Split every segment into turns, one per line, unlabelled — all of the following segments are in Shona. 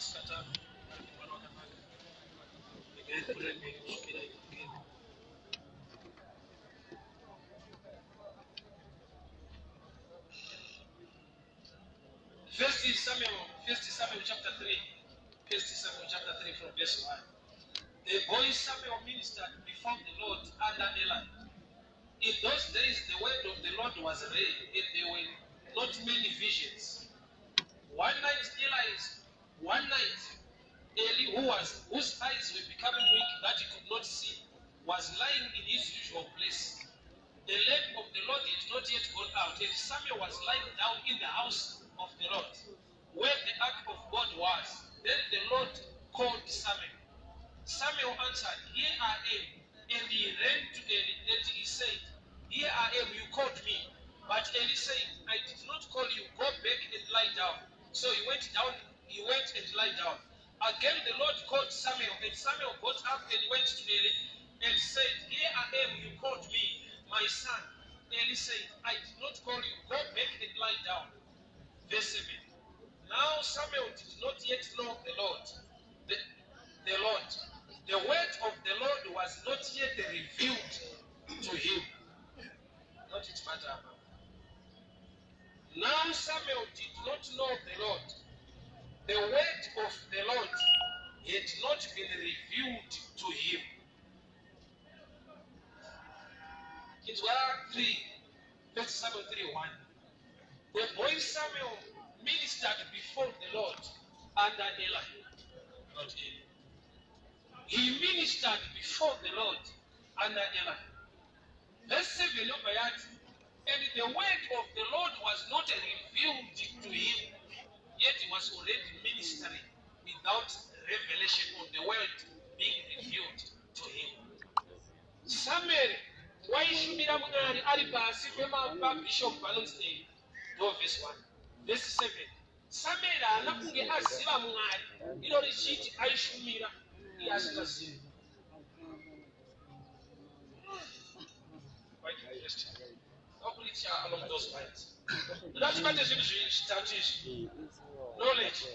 Masikati ano, Mwari wakanaka. Regai tipfuurire mberi kusvikira together. First Samuel, First Samuel chapter 3. First Samuel chapter 3 from verse 1. The boy Samuel ministered before the Lord under Eli. In those days the word of the Lord was rare, and there were not many visions. One night Eli's one night Eli, whose eyes were becoming weak that he could not see, was lying in his usual place. The lamp of the Lord had not yet gone out, and Samuel was lying down in the house of the Lord, where the ark of God was. Then the Lord called Samuel. Samuel answered, "Here I am." And he ran to Eli, and he said, "Here I am, you called me." But Eli said, "I did not call you. Go back and lie down." So he went down, he went and lie down. Again the Lord called Samuel, and Samuel got up and went to Eli and said, "Here I am, you called me, my son." Eli said, "I did not call you. Go back and lie down." Verse 7. Now Samuel did not yet know the Lord. The Lord. The word of the Lord was not yet revealed to him. Not it matter. Now Samuel did not know the Lord. The word of the Lord had not been revealed to him. Inzwa 3, 1 Samuel 3 1. The boy Samuel ministered before the Lord under Eli. Not Eli. He ministered before the Lord under Eli. Verse 7 yobva yati, "And the word of the Lord was not revealed to him, yet he was already ministering without revelation of the word being revealed to him." Samuel waishumira Mwari ari pasi pemabishop vanonzi Eli. Ndo verse 1. Verse 7. Samuel haana kunge aziva Mwari, iro richiti aishumira iye asingazivi. Quite interesting. Ndakupreacha along those lines. Ndoda tibate zvinhu zvitatu izvi: knowledge,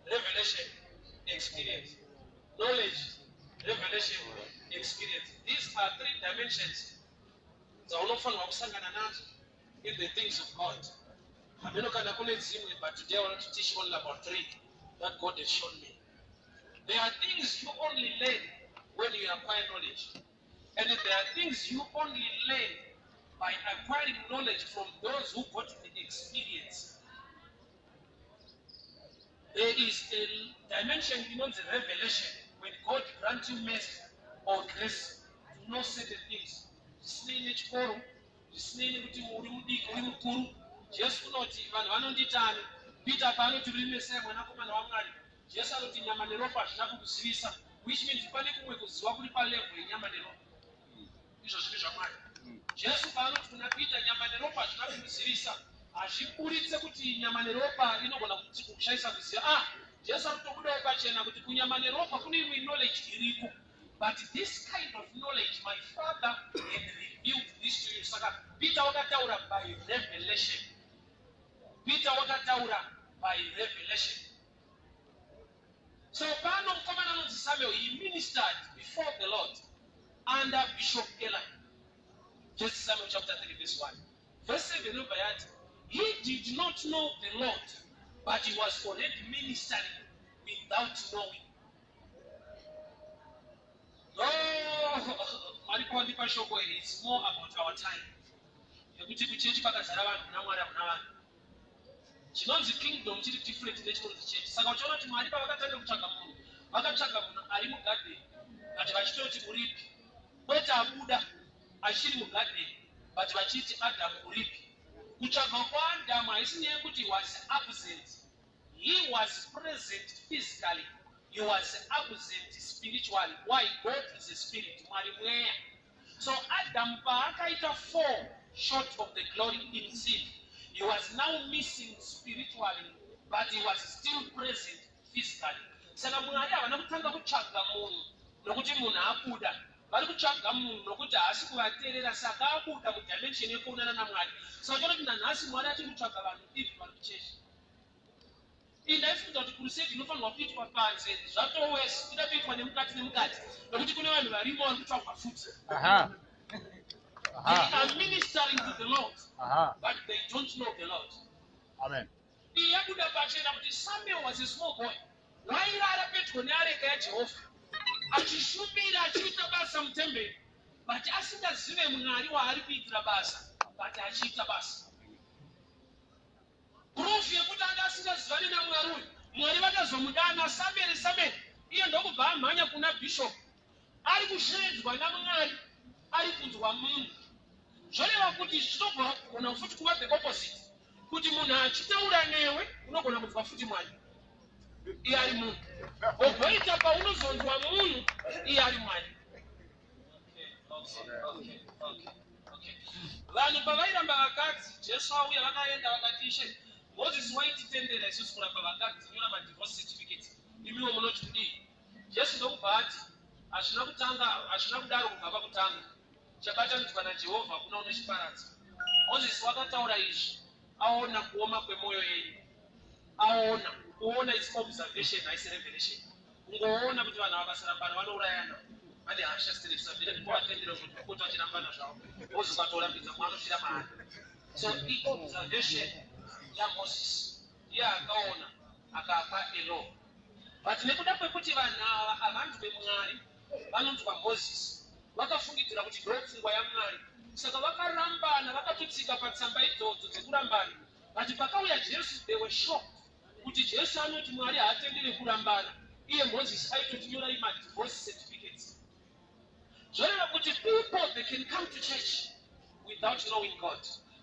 revelation, experience. Knowledge, revelation, experience. These are three dimensions dzaunofanirwa kusangana nadzo in the things of God. Hameno kana kune dzimwe, but today I want to teach only about three that God has shown me. There are things you only learn when you acquire knowledge, and there are things you only learn by acquiring knowledge from those who got the experience. There is a dimension inonzi revelation, when God grants you mercy or grace to know certain things zvisinei nechikoro, zvisinei nekuti uri mudiki, uri mukuru. Jesu unoti, "Vanhu vanonditani?" Peter paanoti, "Uri Mesaya, Mwanakomana waMwari," Jesu anoti, "Nyama neropa hazvina kukuzivisa," which means pane kumwe kuziva kuri palevel yenyama neropa, izvo zviri zvaMwari. Jesu paanoti kuna Peter, "Nyama neropa hazvina kukuzivisa," hazviburitse kuti nyama neropa inogona kushayisa kuziva. Ah, Jesu ari kutobudawo pachena kuti kunyama neropa kune imwe knowledge iriko, but this kind of knowledge my Father had revealed this to you. Saka Peter wakataura by revelation. Peter wakataura by revelation. So pano mukomana anonzi Samuel, he ministered before the Lord under Bishop Eli. First Samuel chapter 3 verse 1. Verse 7 inobva yati, he did not know the Lord, but he was already ministering without knowing. Oh, Mwari pawandipa shoko iri, it's more about our time, nekuti kuchechi kwakazara vanhu, kuna Mwari hakuna vanhu. Chinonzi kingdom chiri different nechinonzi chechi. Saka uchiona kuti Mwari pavakatanga kutsvaga munhu, vakatsvaga munhu ari mugadheni, but vachitoti, "Uripi?" Kwete abuda, achiri mugadheni, but vachiti, "Adhamu, uripi?" Kutsvaga kwaAdhamu haisi nyaya yekuti was absent. He was present physically, he was absent spiritually. Why? God is a spirit. Mwari mweya. So Adam paakaita fall short of the glory in sin, he was now missing spiritually, but he was still present physically. Saka Mwari havana kutanga kutsvaga munhu nokuti munhu abuda. Vari kutsvaga munhu nokuti haasi kuvateerera, saka abuda mudimension yekuonana naMwari. Saka uchiona kuti nanhasi Mwari achiri kutsvaga vanhu, even vari kuchechi. Iyi ndaifunga. kufunga kuti crusade inofanirwa kuitwa panze, zvatowesi ida kuitwa nemukati nemukati, nekuti kune vanhu varimo vari kutsvagwa futi. They are ministering to the Lord, but they don't know the Lord.
Amen.
Iyi yabuda pachena kuti Samuel was a small boy wairara pedyo neareka yaJehovha, achishumira, achiita basa mutemberi, but asingazive Mwari waari kuitira basa, but achiita basa. Proof yekuti anga asingazivani naMwari uyu, Mwari vakazomudana, "Samuel, Samuel," iye ndokubva amhanya kuna bishop. Ari kusheedzwa naMwari, ari kunzwa munhu. Zvoreva kuti zvinogona futi kuva the opposite, kuti munhu achitaura newe unogona kunzwa futi Mwari iye ari munhu, ogoita paunozonzwa munhu iye ari Mwari. Okay. Vanhu pavairamba vakadzi, Jesu auya, vakaenda vakati, "Ishe, Mozisi waititendera isusu kuramba vakadzi, tinyora madivorce certificate. Imiwo munoti kudii?" Jesu ndokubva ati, "Hazvina kutanga, hazvina kudaro kubva pakutanga. Chabatanidzwa naJehovha hakuna unochiparadza. Mozisi wakataura izvi aona kuoma kwemwoyo yenyu." Aona kuona is observation, haisi revelation. Kungoona kuti vanhu vakasarambana vanourayana, vane hasha sterek, ndikuvatendera kuti kupota vachirambana zvavo. Mozisi ukatorambidza, mwanofira maari. So iobservation yaMoses, iye akaona akapa a law, but nekuda kwekuti vanhu ava havanzwe Mwari, vanonzwa Mozisi, vakafungidzira kuti ndo pfungwa yaMwari, saka vakarambana, vakatotsika patsamba idzodzo dzekurambana. But pakauya Jesu, they were shocked kuti Jesu anoti Mwari haatendere kurambana, iye Mozisi aitotinyorai madivorce certificates. Zvoreva kuti people, they can come to church without knowing God.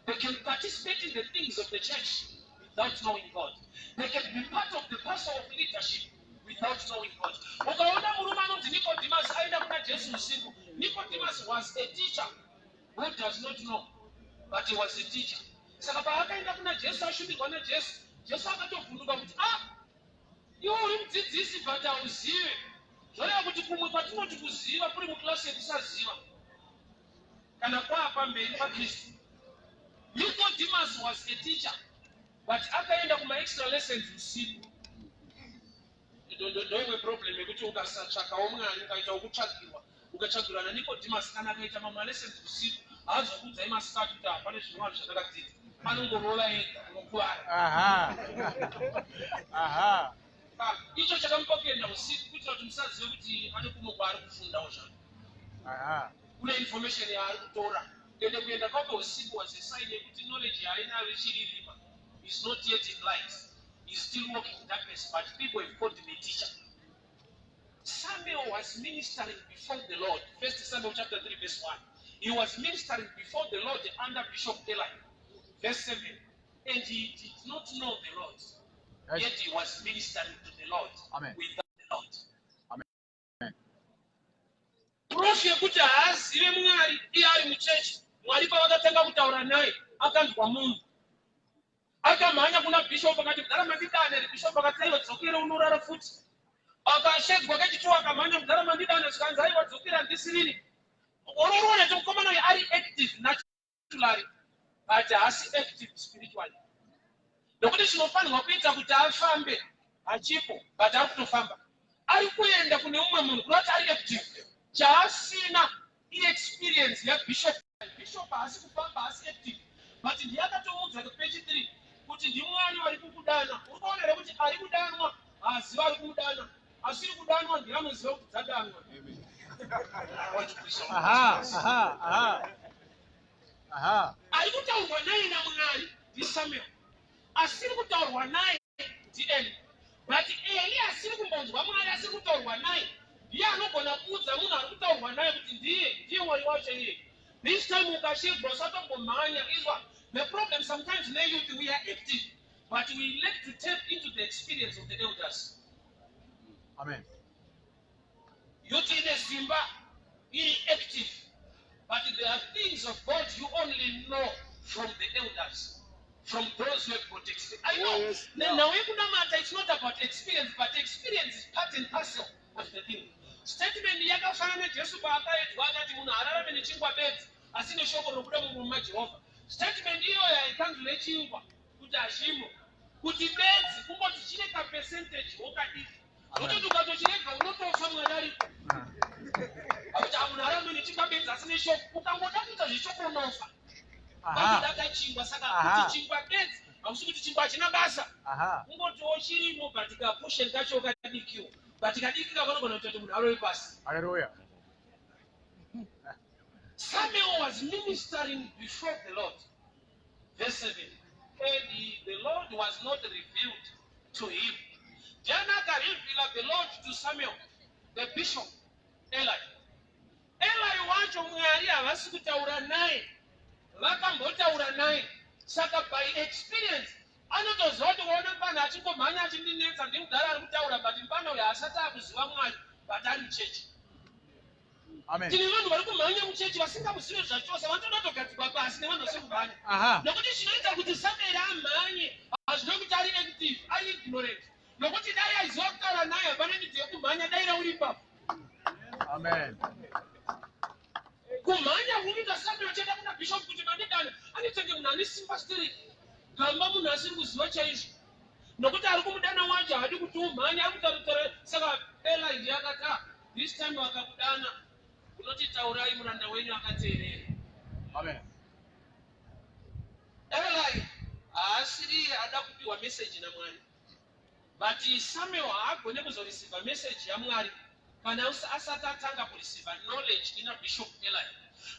They can participate in the things of the church without knowing God. They can be part of the parcel of leadership without knowing God. Ukaona murume anonzi Nicodemus aenda kuna Jesu usiku, Nicodemus was a teacher who does not know, but he was a teacher. Saka paakaenda kuna Jesu, ashumirwa naJesu, Jesu akatovhunduka kuti, "Ah, iwe uri mudzidzisi but hauzive." Zvoreva kuti kumwe kwatinoti kuziva kuri muklasi yekusaziva kana kwaa pamberi paKristu. Nicodemus was a teacher, but akaenda kumaextra lessons usiku. Ndoimwe problem yekuti ukasatsvakawo Mwari, ukaita wokutsvagirwa, ukatsvagirwa naNicodemus, kana akaita mamwe malessons usiku, haazokuudzai masikati kuti hapane zvinowani zvandakadzidza. Anongorova ega, unokuvara.
Aha. Aha.
Ah, icho chakamupa kuenda usiku kuitira kuti musazive kuti ane kumwe kwaari kufundawo zvake. Kune information yaari kutora. Ende kuenda kwake usiku was a sign yekuti knowledge yaainayo ichiri rima, is not yet in light, is still walking in darkness, but people have called him a teacher. Samuel was ministering before the Lord. First Samuel chapter 3 verse 1. He was ministering before the Lord under Bishop Eli. Verse 7. And he did not know the Lord. Yet he was ministering to the Lord
Amen.
without the Lord.
Amen.
Proof yekuti haazive Mwari iye ari muchechi, Mwari pavakatanga kutaura naye akanzwa munhu. Akamhanya kuna bishop akati, "Mudhara, mandidane." Bishop akati, "Aiwa, dzokere unorara futi." Akashedzwa kechituwa, akamhanya, "Mudhara, mandidane." Zvikanzi, "Aiwa, dzokera, handisirini." Unoona kuti mukomana uyu ari active naturally, but haasi active spiritually, nokuti chinofanirwa kuita kuti afambe hachipo, but ari kutofamba, ari kuenda kune umwe munhu, kuda kuti ari active. Chaasina iexperience yabishop. Bishop haasi kufamba, haasi active, but ndiye akatomuudza pechi 3 kuti ndiMwari vari kukudana. Uri kuona here kuti ari kudanwa haaziva ari kumudana, asiri kudanwa ndiye anoziva kuti dzadanwa?
Aha. Aha. Aha. Aha.
Ari kutaurwa naye naMwari ndiSamuel, asiri kutaurwa naye ndiEli, but Eli asiri kumbonzwa Mwari, asiri kutaurwa naye, ndiye anogona kuudza munhu ari kutaurwa naye kuti ndiye Mwari wacho iye. This time ukashedzwa, usatombomhanya. Izwa, the problem sometimes neyouth, we are active, but we lack to tap into the experience of the elders.
Amen.
Youth ine simba, iri active, but there are things of God you only know from the elders, from those who have got experience. I know. Nenhau yekunamata, it's not about experience, but experience is part and parcel of the thing. Statement yakafanana neJesu paakaedzwa akati, "Munhu haararame nechingwa bedzi, asi neshoko rokuda mumuromo maJehovha." Statement iyoyo haikanzwi nechingwa kuti hachimo, kuti bedzi kungoti chine kapercent. Kapercentage wokadiki nototi ukatochirega unotofa. Mwari ariko akuti munhu arambe nechingwa bedzi asi neshoko. Ukangoda kuita zveshoko unofa. Pakuda kachingwa. Saka kuti chingwa bedzi hausi kuti chingwa hachina basa. Kungotiwo chirimo, but kaportion kacho kadikiwo, but kadiki kakanogona kuita kuti munhu arove pasi.
Hallelujah.
Samuel was ministering before the Lord. Verse 7. And the Lord was not revealed to him. Ndiani akareveala the Lord to Samuel? The bishop, Eli. Eli wacho Mwari havasi kutaura naye. Vakambotaura naye. Saka by experience anotoziva kuti uona mufana achingomhanya achindinetsa, ndimudhara ari kutaura, but mufana uyu haasati akuziva Mwari, but ari muchechi.
Amen.
Tine vanhu vari kumhanya muchechi vasingamuzive zvachose, vanotoda kutogadzikwa pasi nevanhu vasiri kumhanya. Nokuti chinoita kuti Samueri amhanye hazvina kuti ari active, ari ignorant, nokuti dai aiziva kutaura naye, hapana need yekumhanya, dai rauri ipapo.
Amen.
Kumhanya kunoita Samuel achienda kuna bishop kuti mandidana, anotenge munhu ane simba stiri gamba, munhu asiri kuziva chaizvo, nokuti ari kumudana wacho haadi kuti umhanye, ari kutaura. Saka Eli ndiye akati, "Ah, this time vakakudana unoti, 'Taurai, muranda wenyu akateerera.'"
Amen.
Eli haasiriye ada kupiwa meseji naMwari, but Samuel haagone kuzoreceiva meseji yaMwari kana asati atanga kureceiva knowledge ina Bishop Eli,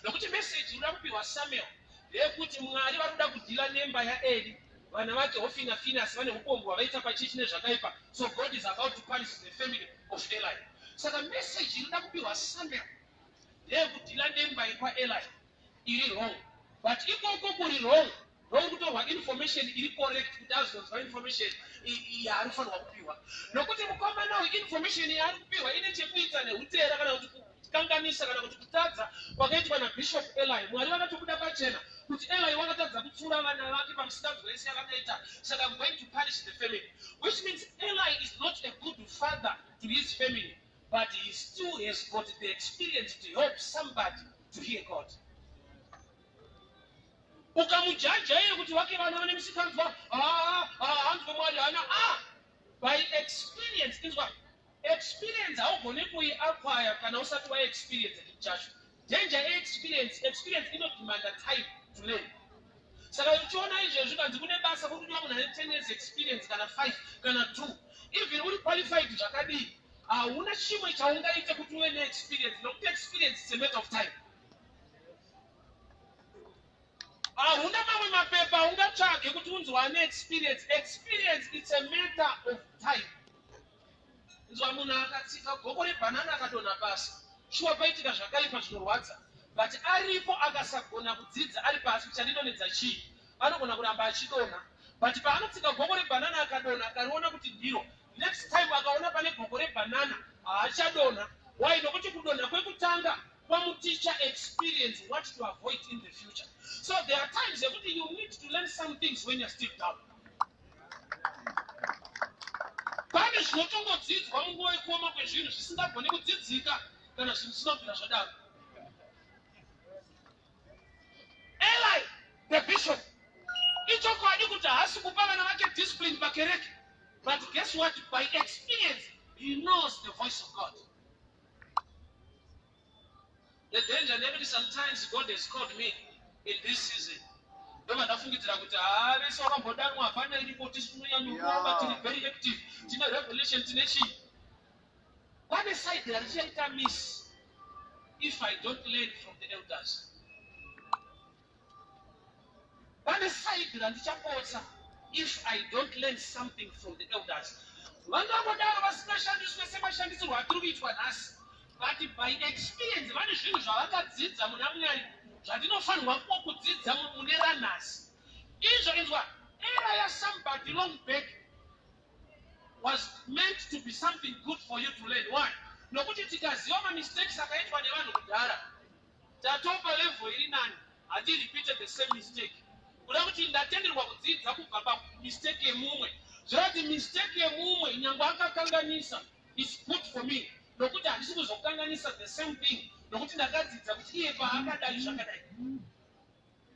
nokuti meseji inoda kupiwa Samuel ndeyekuti Mwari vari kuda kudeala nemba yaEli. Vana vake Hofni naFinehasi vane upombwe hwavaita pachechi nezvakaipa, so God is about to punish the family of Eli. Saka meseji inoda kupiwa Samuel ndeyekudeala nemba yekwaEli iri wrong, but ikoko kuri wrong ndokutorwa information iri correct kuti azonzwa information yaari kufanirwa kupiwa, nokuti mukomana uyu information yaari kupiwa ine chekuita neutera kana kuti kukanganisa kana kuti kutadza kwakaitwa naBishop Eli. Mwari vakatobuda pachena kuti Eli wakatadza kutsiura vana vake pamusikanzwa yese yavakaita, saka I'm going to punish the family, which means Eli is not a good father to his family, but he still has got the experience to help somebody to hear God. Ukamujaja iye kuti wake vana vane musikanzwa, hanzwe Mwari hana. By experience, inzwa, experience haugoni kuiacquire kana usati waexperience chinhu chacho. Danger yeexperience, experience inodemanda time to learn. Saka uchiona izvezvi kanzi kune basa kuri kudiwa munhu ane 10 years experience kana 5 kana 2, even uri qualified zvakadii, hauna chimwe chaungaite kuti uve neexperience, nokuti experience is a matter of time. Hauna mamwe mapepa aungatsvage kuti unzi wane experience. Experience, it's a matter of time. Nzwa, munhu akatsika goko rebhanana akadonha pasi, shuwa paitika zvakaipa zvinorwadza, but aripo akasagona kudzidza ari pasi kuti chandidonhedza chii, anogona kuramba achidonha. But paanotsika goko rebhanana akadonha, akariona kuti ndiro, next time akaona pane goko rebhanana haachadonha. Why? Nokuti kudonha kwekutanga kwamuteacha experience what to avoid in the future. So there are times yekuti you need to learn some things when you're still down. Pane zvinotongodzidzwa munguva yekuoma kwezvinhu zvisingagoni kudzidzika kana zvinhu zvisina kubvira zvadaro. Eli the bishop, ichokwadi kuti haasi kupa vana vake discipline pakereke, but guess what? By experience he knows the voice of God. The danger ndeyekuti sometimes God has called me in this season, ndobva ndafungidzira kuti haa, vese vakambodanwa hapana iripo, tisi tinonyanyorova, tiri very active, tine revelation, tine chii. Pane side rarichaita miss if I don't learn from the elders. Pane side randichapotsa if I don't learn something from the elders. Vangangodaro vasingashandiswe semashandisirwo atiri kuitwa nhasi, but by experience vane zvinhu zvavakadzidza muna Mwari zvandinofanirwa kuwo kudzidza mune ranhasi. Izvo, inzwa, era yasomebody long back was meant to be something good for you to learn. Why? Nokuti tikaziva mamistakes akaitwa nevanhu kudhara, tatopa level iri nani, hatirepeate the same mistake. Kuda kuti ndatenderwa kudzidza kubva pamistake yemumwe, zvoreva kuti mistake yemumwe, nyange akakanganisa, is good for me, nokuti handisi kuzokanganisa the same thing, nokuti ndakadzidza kuti iye paakadai zvakadai.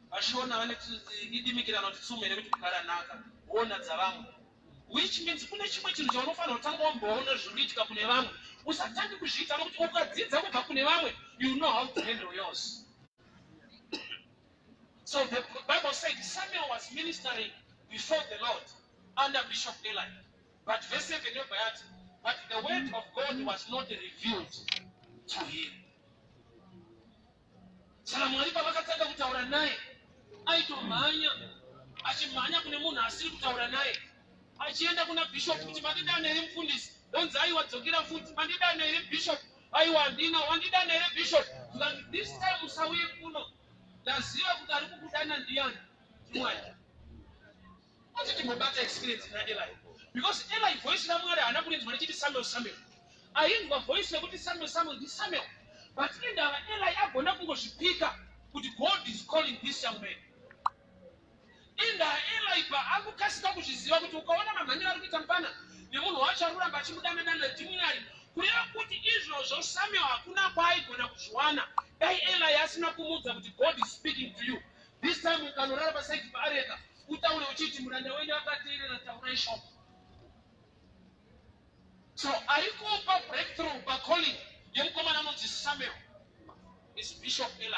VaShona vane idimikirano kuti tsume rekuti kugara nhaka huona dzavamwe. Which means kune chimwe chinhu chaunofanira kutanga wamboona zviri kuitika kune vamwe. Usatange kuzviita nokuti ukadzidza kubva kune vamwe, you know how to handle yours. So the Bible said Samuel was ministering before the Lord under Bishop Eli. But verse 7 yobva yati, but the word of God was not revealed to him. Saka Mwari pavakatanga kutaura naye, aitomhanya achimhanya kune munhu asiri kutaura naye, achienda kuna bishop kuti mandidana here mufundisi, onzi aiwa dzokera futi, mandidana here bishop, aiwa handina, wandidana here bishop, zvikanzi this time usauye kuno, ndaziva kuti ari kukudana ndiyani, ndiMwari. Ati timbobata experience naEli because Eli voice raMwari haana kurinzwa richiti Samuel Samuel. Ainzwa voice rekuti Samuel Samuel ndiSamuel, but indava Eli agona kungozvipika kuti God is calling this young man. Indaa Eli paakukasika kuzviziva kuti ukaona mamhanyiro ari kuita mupana nemunhu wacho ari kuramba achimudananana ndiMwari, kureva kuti izvozvo Samuel hakuna kwaaigona kuzviwana dai Eli asina kumuudza kuti God is speaking to you. This time ukanorara pasaidi paareka utaure uchiti muranda wenyu akateerera taurai shoko. So ari kupa breakthrough pacalling yemukomana anonzi Samuel is Bishop Eli.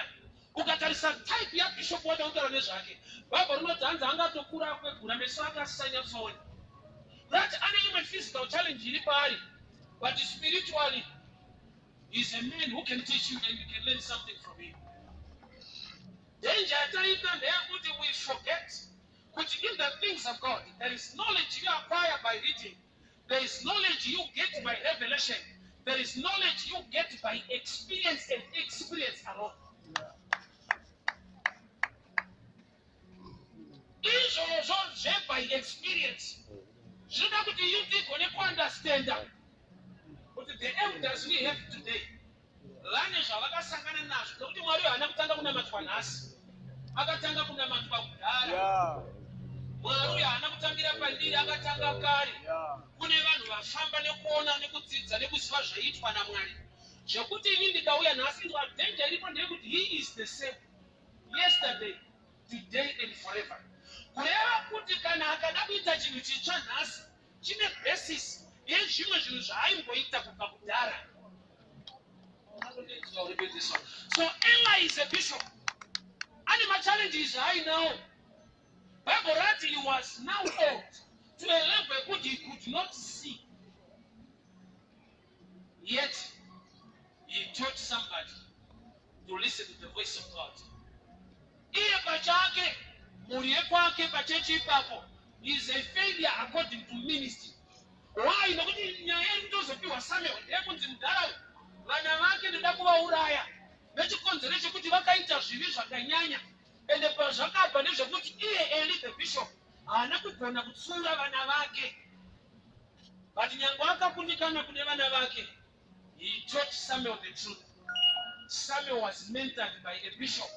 Ukatarisa type yaBishop watautaura nezvake, Bible rinoti hanzi angatokura akwegura meso ake asisanyatsoona. That ane imwe physical challenge iri paari, but spiritually he is a man who can teach you and you can learn something from him. Danger yataita ndeyekuti we forget kuti in the things of God there is knowledge you acquire by reading, there is knowledge you get by revelation, there is knowledge you get by experience and experience alone. Izvozvo zveby experience zvinoda kuti you tigone kuunderstanda kuti the elders we have today vane zvavakasangana nazvo, nokuti Mwari haana kutanga kunamatwa nhasi, akatanga kunamatwa kudhara. Mwari uyu haana kutangira pandiri, akatanga kare. Kune vanhu vafamba nekuona nekudzidza nekuziva zvaiitwa naMwari, zvekuti ini ndikauya nhasi, inzwa, danger iripo ndeyekuti he is the same yesterday, today and forever. Kureva kuti kana akada kuita chinhu chitsva nhasi, chine basis yezvimwe zvinhu zvaaimboita kubva kudhara. So Eli is a bishop ane machallenges aainawo. Bible rati he was now old to a level yekuti he could not see, yet he taught somebody to listen to the voice of God. Iye pachake, mhuri yekwake, pachechi ipapo is a failure according to ministry. Why? Nokuti nyaya iri kutozopiwa Samuel ndeyekunzi mudhara uyu vana vake ndoda kuvauraya nechikonzero chekuti vakaita zvivi zvakanyanya, ende pazvakabva ndezvekuti iye Eli the bishop haana kugona kutsiura vana vake. But nyange akakundikana kune vana vake, he taught Samuel the truth. Samuel was mentored by a bishop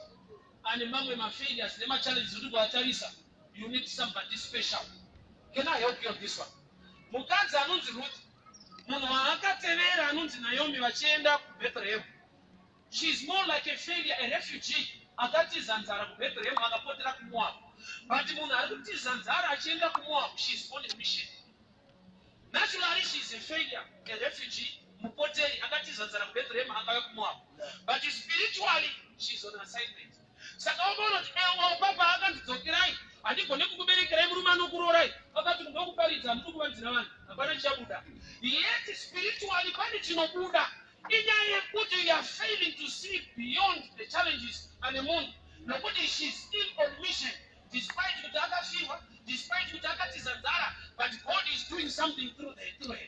ane mamwe mafailures nemachallenges ekuti kuatarisa you need somebody special. Can I help you on this one? Mukadzi anonzi Ruth, munhu waakatevera anonzi Naomi vachienda kuBethlehem, she is more like a failure, a refugee akatiza nzara kuBethlehem akapotera kuMoab. But munhu ari kutiza nzara achienda kuMoab, she is on a mission. Naturally she is a failure, a refugee, mupoteri akatiza nzara kuBethlehem akauya kuMoab, but spiritually she is on assignment. Saka wakaona kuti ewo papa akanzi dzokerai, handigone kukuberekerai murume anokurorai, akati ndokuparidza, handidi kuvanzira vanhu, hapana chichabuda. Yet spiritually pane chinobuda. Inyaya yekuti you are failing to see beyond the challenges ane munhu, nokuti she is still on mission despite kuti akafirwa, despite kuti akatiza nzara, but God is doing something through her.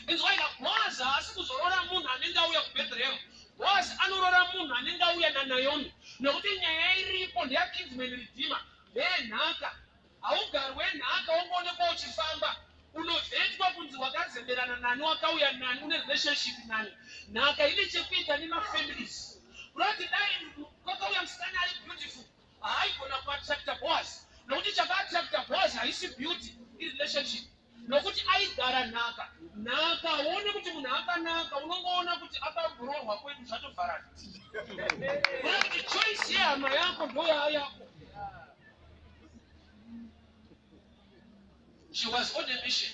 Inzwaika, Boaz haasi kuzorora munhu anenge auya kuBethlehem. Boaz anorora munhu anenge auya naNaomi, nokuti nyaya iripo ndeyakinsman redeemer, ndeyenhaka. Haugarwe nhaka wongoonekwa uchifamba, unovhetwa kunzi wakazemberana nani, wakauya nani, une relationship nani. Nhaka ine chekuita nemafamilies. Kurati dai kwakauya musikana ari beautiful, haaigona kuattracta Boaz, nokuti chakaattracta Boaz haisi beauty, irelationship, nokuti aigara nhaka. Nhaka uone kuti munhu akanaka, unongoona kuti akabhurohwa kwedu zvatovharana, kuti choice yehama yako ndo yaayako. She was on a mission,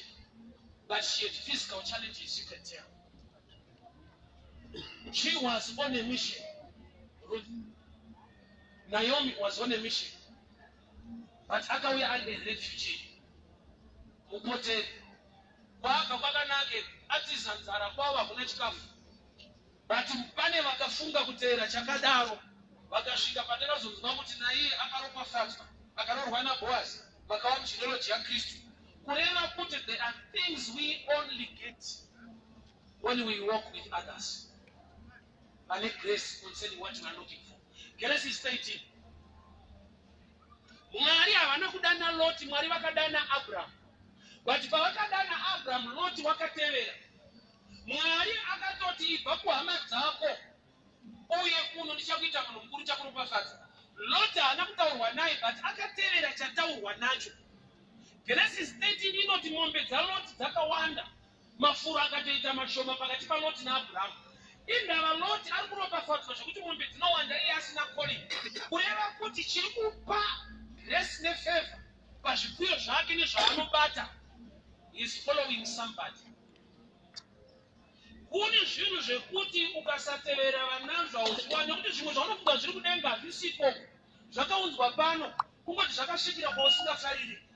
but she had physical challenges, you can tell. She was on a mission. Ruth. Naomi was on a mission, but akauya ari a refugee. Mupoteri. Kwaabva kwakanake, atiza nzara, kwava hakuna chikafu. But pane vakafunga kuteera chakadaro, vakasvika patakazonzwa kuti naiye akaropafadzwa, akaroorwa naBoazi, vakava mugenealogy yaKristu. Kureva kuti there are things we only get when we walk with others vane grace concerning what we are looking for. Genesis 13. Mwari havana kudana Loti, Mwari vakadana Abraham. But pavakadana Abraham, Loti wakatevera. Mwari akatoti, "Ibva kuhama dzako uye kuno, ndichakuita munhu mukuru, chakuropafadza." Loti haana kutaurwa naye, but akatevera chataurwa nacho. Genesis 13 inoti mombe dzaLoti dzakawanda, mafuro akatoita mashoma pakati paLoti naAbhurahamu. Indava Loti ari kuropafadzwa zvekuti mombe dzinowanda, iye asina calling? Kureva kuti chiri kupa grace nefavor pazvipfuyo zvake nezvaanobata is following somebody. Kune zvinhu zvekuti ukasatevera vanazvo hauzviwani, nekuti zvimwe zvaunofunga zviri kudenga hazvisi ikoko, zvakaunzwa pano, kungoti zvakasvikira kwausingafariri.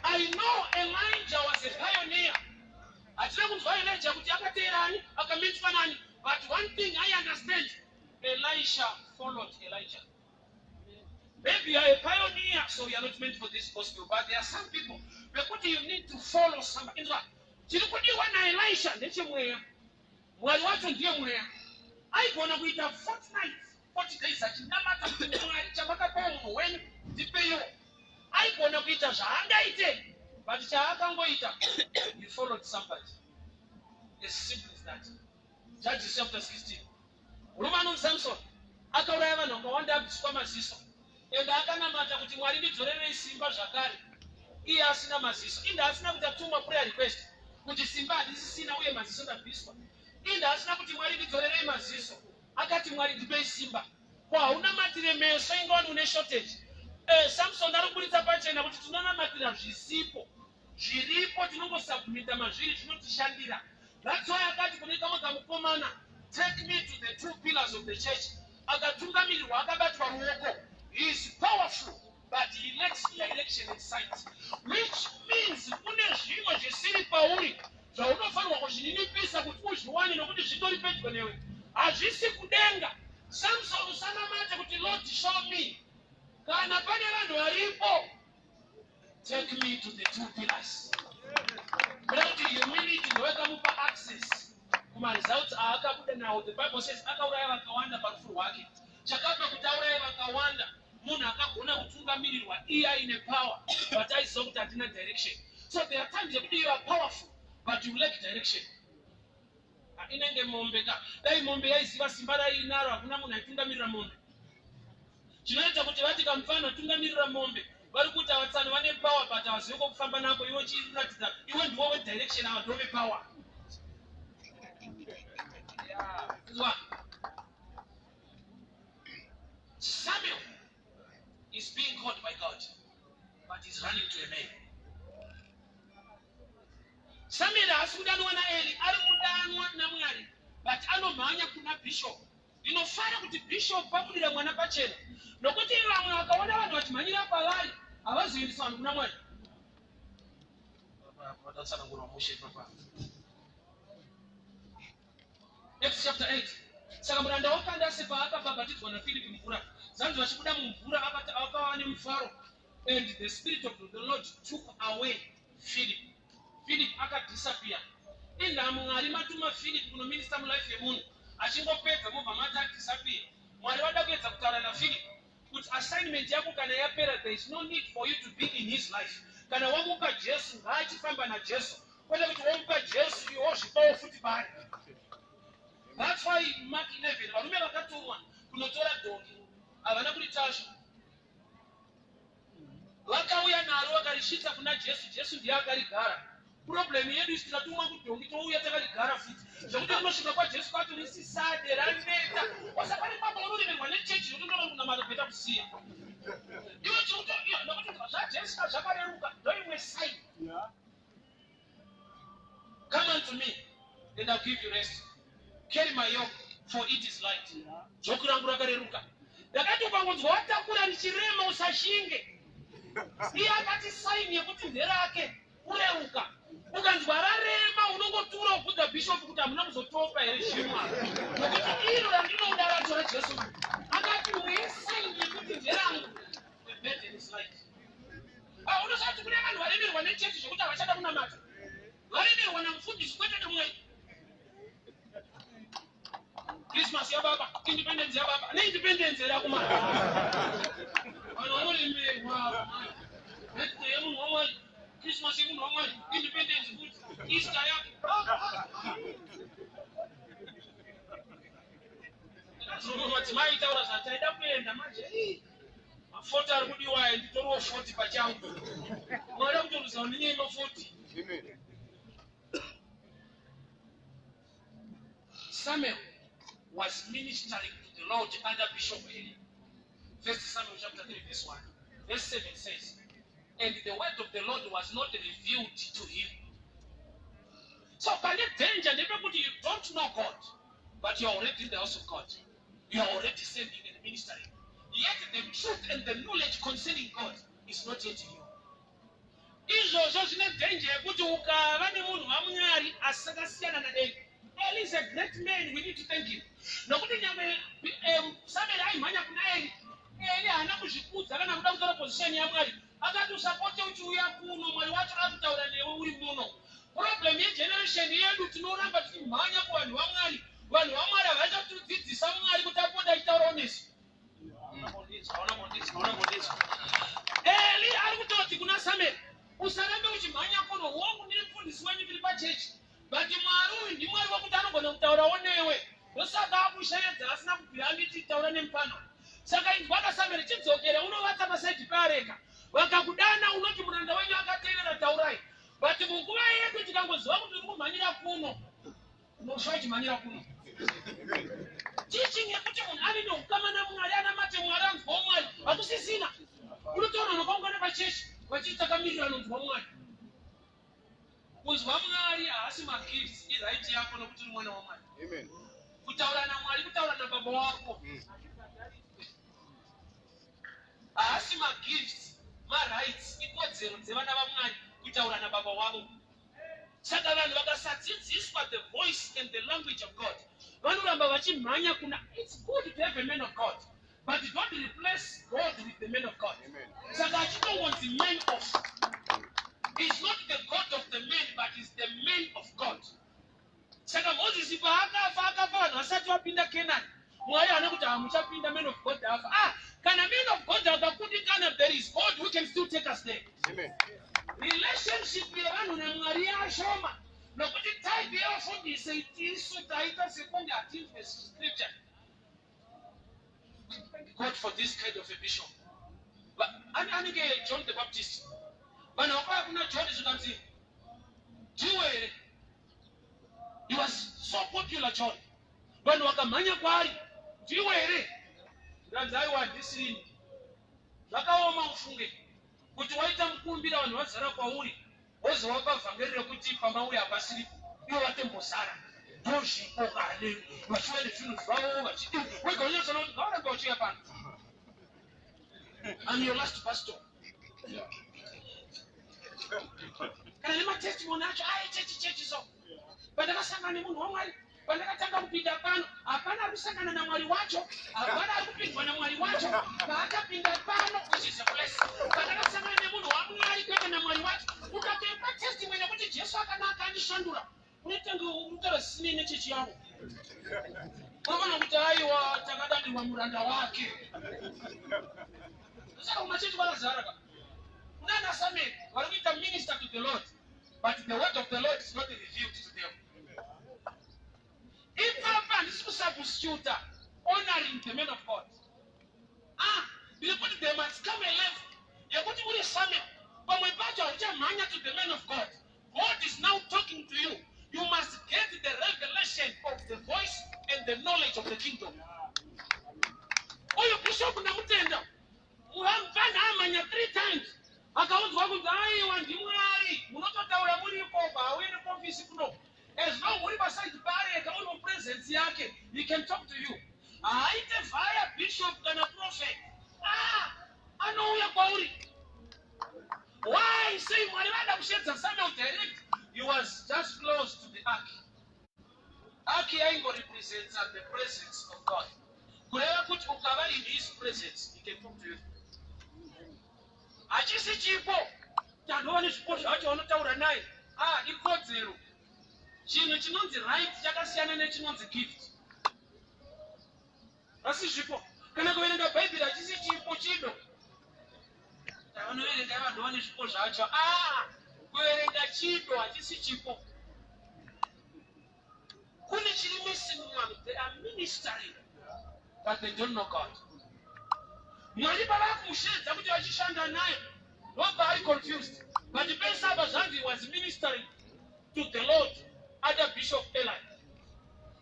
I know Elijah was a pioneer. Hatina kunzwa Elijah kuti akateerani, akamitwa nani, but one thing I understand, Elisha followed Elijah. Maybe you are a pioneer, so you are not meant for this gospel, but there are some people vekuti you need to follow somebody. Inzwa, chiri kudiwa naElisha ndechemweya. Mwari wacho ndiye mweya. Aigona kuita 40 nights, 40 days achinamata kuti, "Mwari, chamakapawo munhu wenyu ndipeiwo." Aigona kuita zvaangaite, but chaakangoita, he followed somebody. As simple as that. Judges chapter 16. Murume anonzi Samson akauraya vanhu vakawanda, abviswa maziso, ende akanamata kuti, "Mwari, ndidzorerei simba zvakare," iye asina maziso. Inde asina kuti atuma prayer request kuti, "Simba handisisina uye maziso ndabviswa." Inde asina kuti, "Mwari, ndidzorerei maziso." Akati, "Mwari, ndipei simba." Ko haunamatire meso ingawani une shortage? Samson ari kuburitsa pachena kuti tinonamatira zvisipo, zviripo tinongosubmita mazviri, zvinotishandira. That's why akati kune kamwe kamukomana, "Take me to the two pillars of the church." Akatungamirirwa, akabatwa ruoko. He is powerful, but he lacks direction and sight, which means kune zvimwe zvisiri pauri zvaunofanirwa kuzvininipisa kuti uzviwane, nokuti zvitori pedyo newe, hazvisi kudenga. Samson, usanamate kuti, "Lord, show me." Kana pane vanhu varipo, "Take me to the two pillars." Kuda kuti humility ndowekamupa access kumaresults aakabuda nawo. The Bible says akauraya vakawanda parufu rwake. Chakapa kuti auraye vakawanda, munhu akagona kutungamirirwa. Iye aine power, but aiziva kuti handina direction. So there are times yekuti you are powerful, but you lack direction. Ah, inenge mombe ka. Dai mombe yaiziva simba rainaro, hakuna munhu aitungamirira mombe. Chinoita kuti vati kamufana tungamirira mombe, vari kuti avatsani vane power, but havazivi kwokufamba nako. Iwe chiratidza, iwe ndiwo wedirection, ava ndove power. Inzwa. Samuel is being called by God, but he's running to a man. Samuel haasi kudanwa naEli, ari kudanwa naMwari, but anomhanya kuna bishop. Ndinofara kuti bishop vabudira mwana pachena, nokuti vamwe vakaona vanhu vachimhanyira kwavari, havazoendesa vanhu kuna Mwari. Vadatsanangurwa mushe papa. Acts chapter 8. Saka muranda waKandase paakabhabhatidzwa naFiripi mvura, zanzi vachibuda mumvura akava nemufaro, and the Spirit of the Lord took away Philip. Philip akadisappear. Inda Mwari matuma Philip kunominista mulife yemunhu, achingopedza mobva mati adisappear. Mwari vada kuedza kutaura naPhilip kuti assignment yako kana yapera, there is no need for you to be in his life. Kana wamupa Jesu, ngaachifamba naJesu, kwete kuti wamupa Jesu, iwe wozvipawo futi pari. That's why Mark 11, varume vakatumwa kunotora dhongi havana kuritasva. Vakauya naro, vakarisvitsa kuna Jesu. Jesu ndiye akarigara. Problem yedu isi, tikatumwa kudhongi, touya takarigara futi, zvekuti rinosvika kwaJesu kwacho risisade, raneta. Wasapane papa unoremerwa nechechi, zvekuti unoda kunamata kuita kusiya. Iwe chiri nokuti zvaJesu zvakareruka, ndoimwe sign. Come unto me and I'll give you rest. Carry my yoke, for it is light. Joki rangu rakareruka. Ndakati ukangonzwa watakura richirema, usashinge. Iye akati sign yekuti nderake kureruka. Ukanzwa rarema, unongotura ubvunza bhishopu kuti hamuna kuzotopa here zvimwa, nokuti iro randinoda racho raJesu akati imwe sign yekuti nderangu, the burden is light. Ah, unosati kune vanhu varemerwa nechechi zvekuti havachada kunamata, varemerwa namufundisi kwete nemwei. Christmas yababa, independence yababa, neindependence here akumana. Vanhu vanoremerwa. Birthday yemunhu waMwari, Christmas yemunhu waMwari, independence futi, Easter yake. Madzimai taura zvataida kuenda manje. Ma40 ari kudiwa aya, nditoriwo 40 pachangu. Mwari akutoruza nenyaya yema40.
Amen.
Samuel was ministering to the Lord under Bishop Eli. First Samuel chapter 3, verse 1. Verse 7 says, "And the word of the Lord was not revealed to him." So pane danger ndepekuti you don't know God, but you are already in the house of God. You are already serving and ministering. Yet the truth and the knowledge concerning God is not yet in you. Izvozvo zvine danger yekuti ukava nemunhu waMwari asakasiyana naEli. Eli is a great man, we need to thank him, nokuti nyangwe Samuel aimhanya kuna Eli, Eli haana kuzvikudza kana kuda kutora position yaMwari. Akati, "Usapote uchiuya kuno, Mwari wacho ari kutaura newe uri muno." Problem yegeneration yedu, tinoramba tichimhanya kuvanhu vaMwari. Vanhu vaMwari havachatidzidzisa Mwari kuti apote achitaurawo nesu. Eli ari kutoti kuna Samuel, "Usarambe uchimhanya kuno. Hongu, ndiri mufundisi wenyu, tiri pachechi, but Mwari uyu ndiMwari wekuti anogona kutaurawo newe. Ndosaka akusheedza, asina kubvira anditi taura nemupano. Saka inzwaka Samuel, chidzokere unovata paside peareka. Vakakudana, unoti, 'Muranda wenyu akateerera, taurai.'" But munguva yedu, tikangoziva kuti uri kumhanyira kuno, unofa uchimhanyira kuno. Teaching yekuti munhu ave neukama naMwari, anamate Mwari, anzwawo Mwari, hakusisina. Unotoona vakaungana pachechi vachiti takamirira anonzwa Mwari. Kunzwa Mwari haasi magifts, iright yako nokuti uri mwana waMwari.
Amen.
Kutaura naMwari kutaura nababa wako. Haasi magifts, marights, ikodzero dzevana vaMwari kutaura nababa wavo. Saka vanhu vakasadzidziswa the voice and the language of God, vanoramba vachimhanya kuna. It's good to have a man of God, but don't replace God with the man of God.
Amen.
Saka achitongonzi man of is not the God of the man, but is the man of God. Saka Mozisi paakafa, akafa vanhu vasati vapinda Kenani. Mwari haana kuti hamuchapinda, man of God afa. Ah, kana man of God akakundikana, there is God who can still take us there.
Amen.
Relationship yevanhu naMwari yashoma nokuti type yevafundisi tisu taita sekunge hatinzwe scripture. Thank God for this kind of a bishop. Anenge John the Baptist. Vanhu vakauya kuna John zvikanzi, "Ndiwe here?" He was so popular, John. Vanhu vakamhanya kwaari, "Ndiwe here?" Zvikanzi, "Aiwa, handisirini." Zvakaoma ufunge kuti waita mukumbira, vanhu vazara kwauri, wozovapa vhangeri rekuti pamauya hapasiripo, ivo vatombozara, ndozvipo kane vachiuya nezvinhu zvavo vachidi. Wega unyatsoona kuti ngavaramba vachiuya pano. I'm your last pastor. Kana nematestimony acho ai chechi chechi, so pandakasangana nemunhu waMwari, pandakatanga kupinda pano, hapana ari kusangana naMwari wacho, hapana ari kupindwa naMwari wacho. Paakapinda pano, which is a place pandakasangana nemunhu waMwari, kwete namwari wacho. Ukatoipa testimony yekuti Jesu akanaka andishandura, unotanga unotaura zvisinei nechechi yavo. Unoona kuti aiwa, takadanirwa muranda wake. Saka kumachechi kwakazara ka kunana Samuel vari kuita minister to the Lord, but the word of the Lord is not revealed to them. Ipapa handisi kusubstituta honoring the man of God. Ah, ndiri kuti there must come a level yekuti uri Samuel, pamwe pacho hauchamhanya to the man of God. God is now talking to you. You must get the revelation of the voice and the knowledge of the kingdom. Uyu bishop ndamutenda. Mupfanha amhanya three times akaudzwa kunzi aiwa ndimwari munototaura muri ikoko hauende kuofisi kuno as long uri paside paareka uri mupresence yake he can talk to you haaite via bishop kana prophet ah, anouya kwauri why sei mwari vada kushedza samuel direct he was just close to the ark Ark yaingorepresenta the presence of God. Kureva kuti ukava in his presence, he can talk to you. Hachisi chipo. Tanhova nezvipo zvacho vanotaura naye. Ah, ikodzero. Chinhu chinonzi right chakasiyana nechinonzi gift. Asi zvipo. Kana kuverenga Bhaibheri hachisi chipo chido. Vanoverenga vanhu vane zvipo zvacho. Ah, kuverenga chido hachisi chipo. Kune chiri missing muvanhu. They are ministering but they don't know God. Mwari pavakumusheedza kuti vachishanda naye ndobva ari confused. But pese apa zvanzi he was ministering to the Lord under Bishop Eli.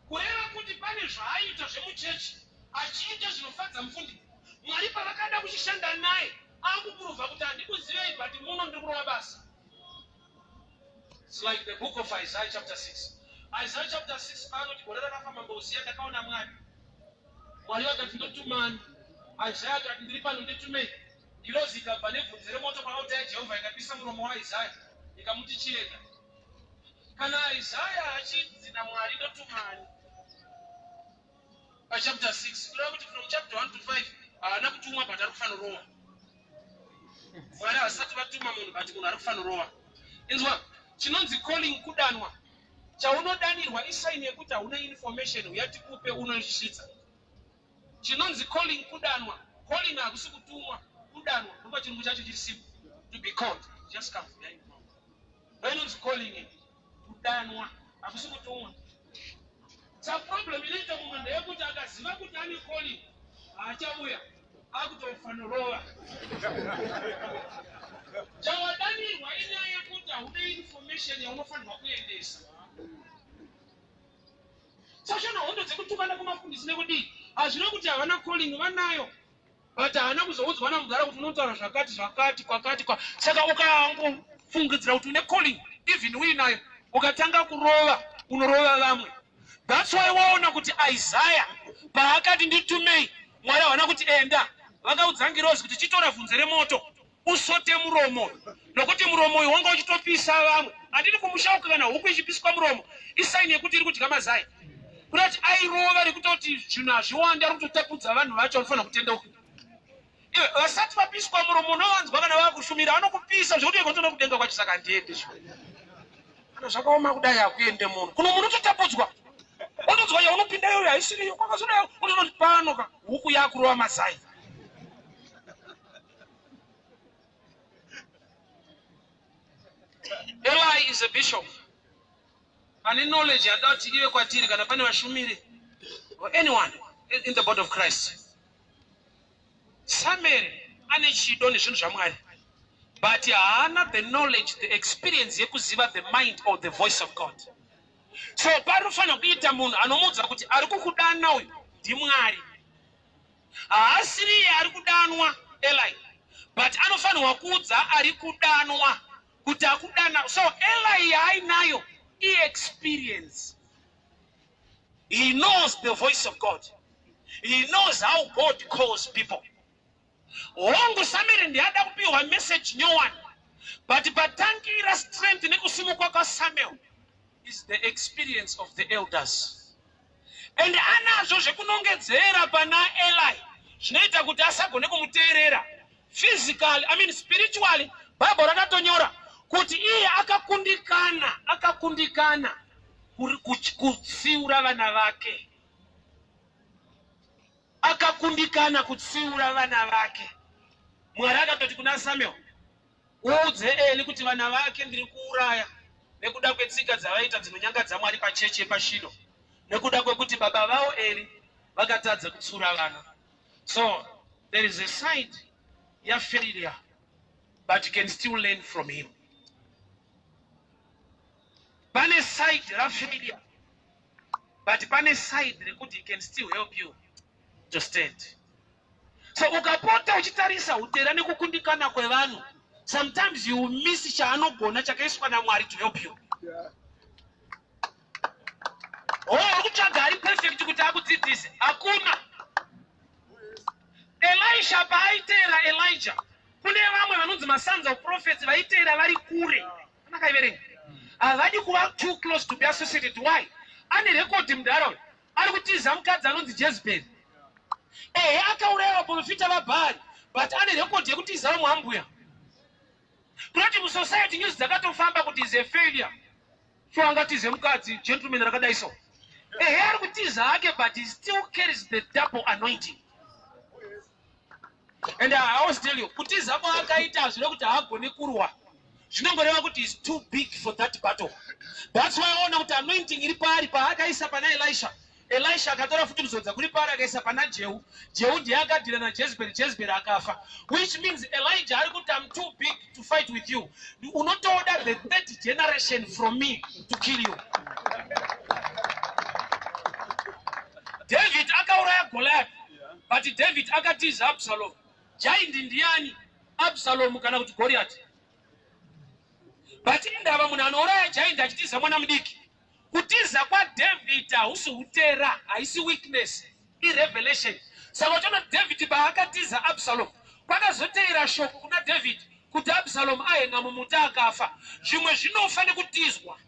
Kureva kuti pane zvaaiita zvemuchechi achiita zvinofadza mufundisi. Mwari pavakada kuchishanda naye akupuruvha kuti handikuzivei but muno ndiri kurova basa. It's like the book of Isaiah chapter 6. Isaiah chapter 6 paanoti gore rakafa mambo Uziya ndakaona Mwari. Mwari vakati ndotumani. Isaiah akati ndiri pano nditumei. Ngirozi ikabva nebvunze remoto paauta yaJehovha ikapisa muromo waIsaiah ikamuti chienda. Kana Isaiah achinzi naMwari ndotumani pachapter 6 kureva kuti from chapter 1 to 5 haana kutumwa but ari kufanorowa. Mwari havasati vatuma munhu but munhu ari kufanorowa. Inzwa chinonzi calling kudanwa. Chaunodanirwa isaini yekuti hauna information uya tikupe unoisvitsa. Chinonzi calling kudanwa. Calling hakusi kutumwa, kudanwa. Ndopa chirungu chacho chiri simple. To be called. Just come. Ndoinonzi calling iyi. Kudanwa hakusi kutumwa. Sa problem inoita mumwe ndeyekuti akaziva kuti ane calling haachauya akutofanorova. Chawadanirwa inyaya yekuti hauna information yaunofanirwa kuendesa. Sashona hondo dzekutukana kumafundisi nekudii hazvina kuti havana calling vanayo but haana kuzoudzwa namudhara kuti unotaura zvakati zvakati kwakati kwa saka ukangofungidzira kuti une calling even uinayo ukatanga kurova unorova vamwe that's why waona kuti Isaiah paakati nditumei Mwari havana kuti enda vakaudza ngirozi kuti chitora vhunze remoto usote muromo nokuti muromo uyu wanga uchitopisa vamwe handiti kumusha uko kana huku ichipiswa muromo isaini yekuti iri kudya mazai kurati airova rekutoti zvinhu hazviwandi ari kutotapudza vanhu vacho vanofanira kutendeuka iwe vasati vapiswa muromo unovanzwa kana vakushumira vanokupisa zvekuti ikotoona kudenga kwacho saka handiende kana zvakaoma kudai hakuende munhu kuno munhu utotapudzwa unotonzwa yaunopinda iyoyo haisiriyo kwakazodai unotonoti pano ka huku yakurova mazai Eli is a bishop ane knowledge yada kuti ive kwatiri kana pane vashumiri or anyone in the body of Christ. Samuel ane chido nezvinhu zvaMwari but haana the knowledge, the experience yekuziva the mind or the voice of God. So panofanira kuita munhu anomuudza kuti ari kukudana uyu ndiMwari. Haasiriye ari kudanwa Eli but anofanirwa kuudza ari kudanwa kuti akudana. So Eli yaainayo iexperience. He knows the voice of God. He knows how God calls people. Hongu Samuel ndiada kupiwa message nyowani but patangira strength nekusimukwa kwaSamuel is the experience of the elders. And anazvo zvekunongedzera pana Eli zvinoita kuti asagone kumuteerera physically, I mean spiritually. Bible rakatonyora kuti iye akakundikana akakundikana kutsiura vana vake, akakundikana kutsiura vana vake. Mwari akatoti kuna Samuel, uudze Eli kuti vana vake ndiri kuuraya nekuda kwetsika dzavaita dzinonyangadza Mwari pachechi yepaShilo, nekuda kwekuti baba vavo Eli vakatadza kutsiura vana. So there is a side yafailure but you can still learn from him. Pane side rafailure but pane side rekuti he can still help you to stand. So ukapota uchitarisa utera nekukundikana kwevanhu, sometimes you will miss chaanogona chakaiswa naMwari to help you. Oh, uri kutsvaga ari perfect kuti akudzidzise. Hakuna. Elisha paaiteera Elijah, kune vamwe vanonzi masons of prophets vaiteera vari kure. Anakaiverenga. Havadi kuva too close to be associated. Why? Ane rekodhi mudhara uyu. Ari kutiza mukadzi anonzi Jezebel. Ehe, akauraya vaprofita vaBhaari, but ane rekodhi yekutiza vamwe ambuya. Kunoti musociety news dzakatofamba kuti is a failure. So angatize mukadzi gentleman rakadai so. Ehe, ari kutiza hake but he still carries the double anointing. And I always tell you, kutiza kwaakaita hazvina kuti haagone kurwa. Zvinongoreva kuti is too big for that battle. That's why aona kuti anointing iri paari paakaisa pana Elisha. Elisha akatora futi kuzodza kuri paari akaisa pana Jehu. Jehu ndiye akadhira naJezebel, Jezebel akafa. Which means Elijah ari kuti I'm too big to fight with you. Unotoda the third generation from me to kill you. David akauraya Goliath. But David akatiza Absalom. Giant ndiani? Absalom kana kuti Goliath. But indava munhu anouraya giant achitiza mwana mudiki. Kutiza kwaDavid hausi utera, haisi weakness, irevelation. Saka uchaona David paakatiza Absalom, kwakazoteera shoko kuna David kuti Absalom ahenga mumuti akafa. Zvimwe zvinofa nekutizwa.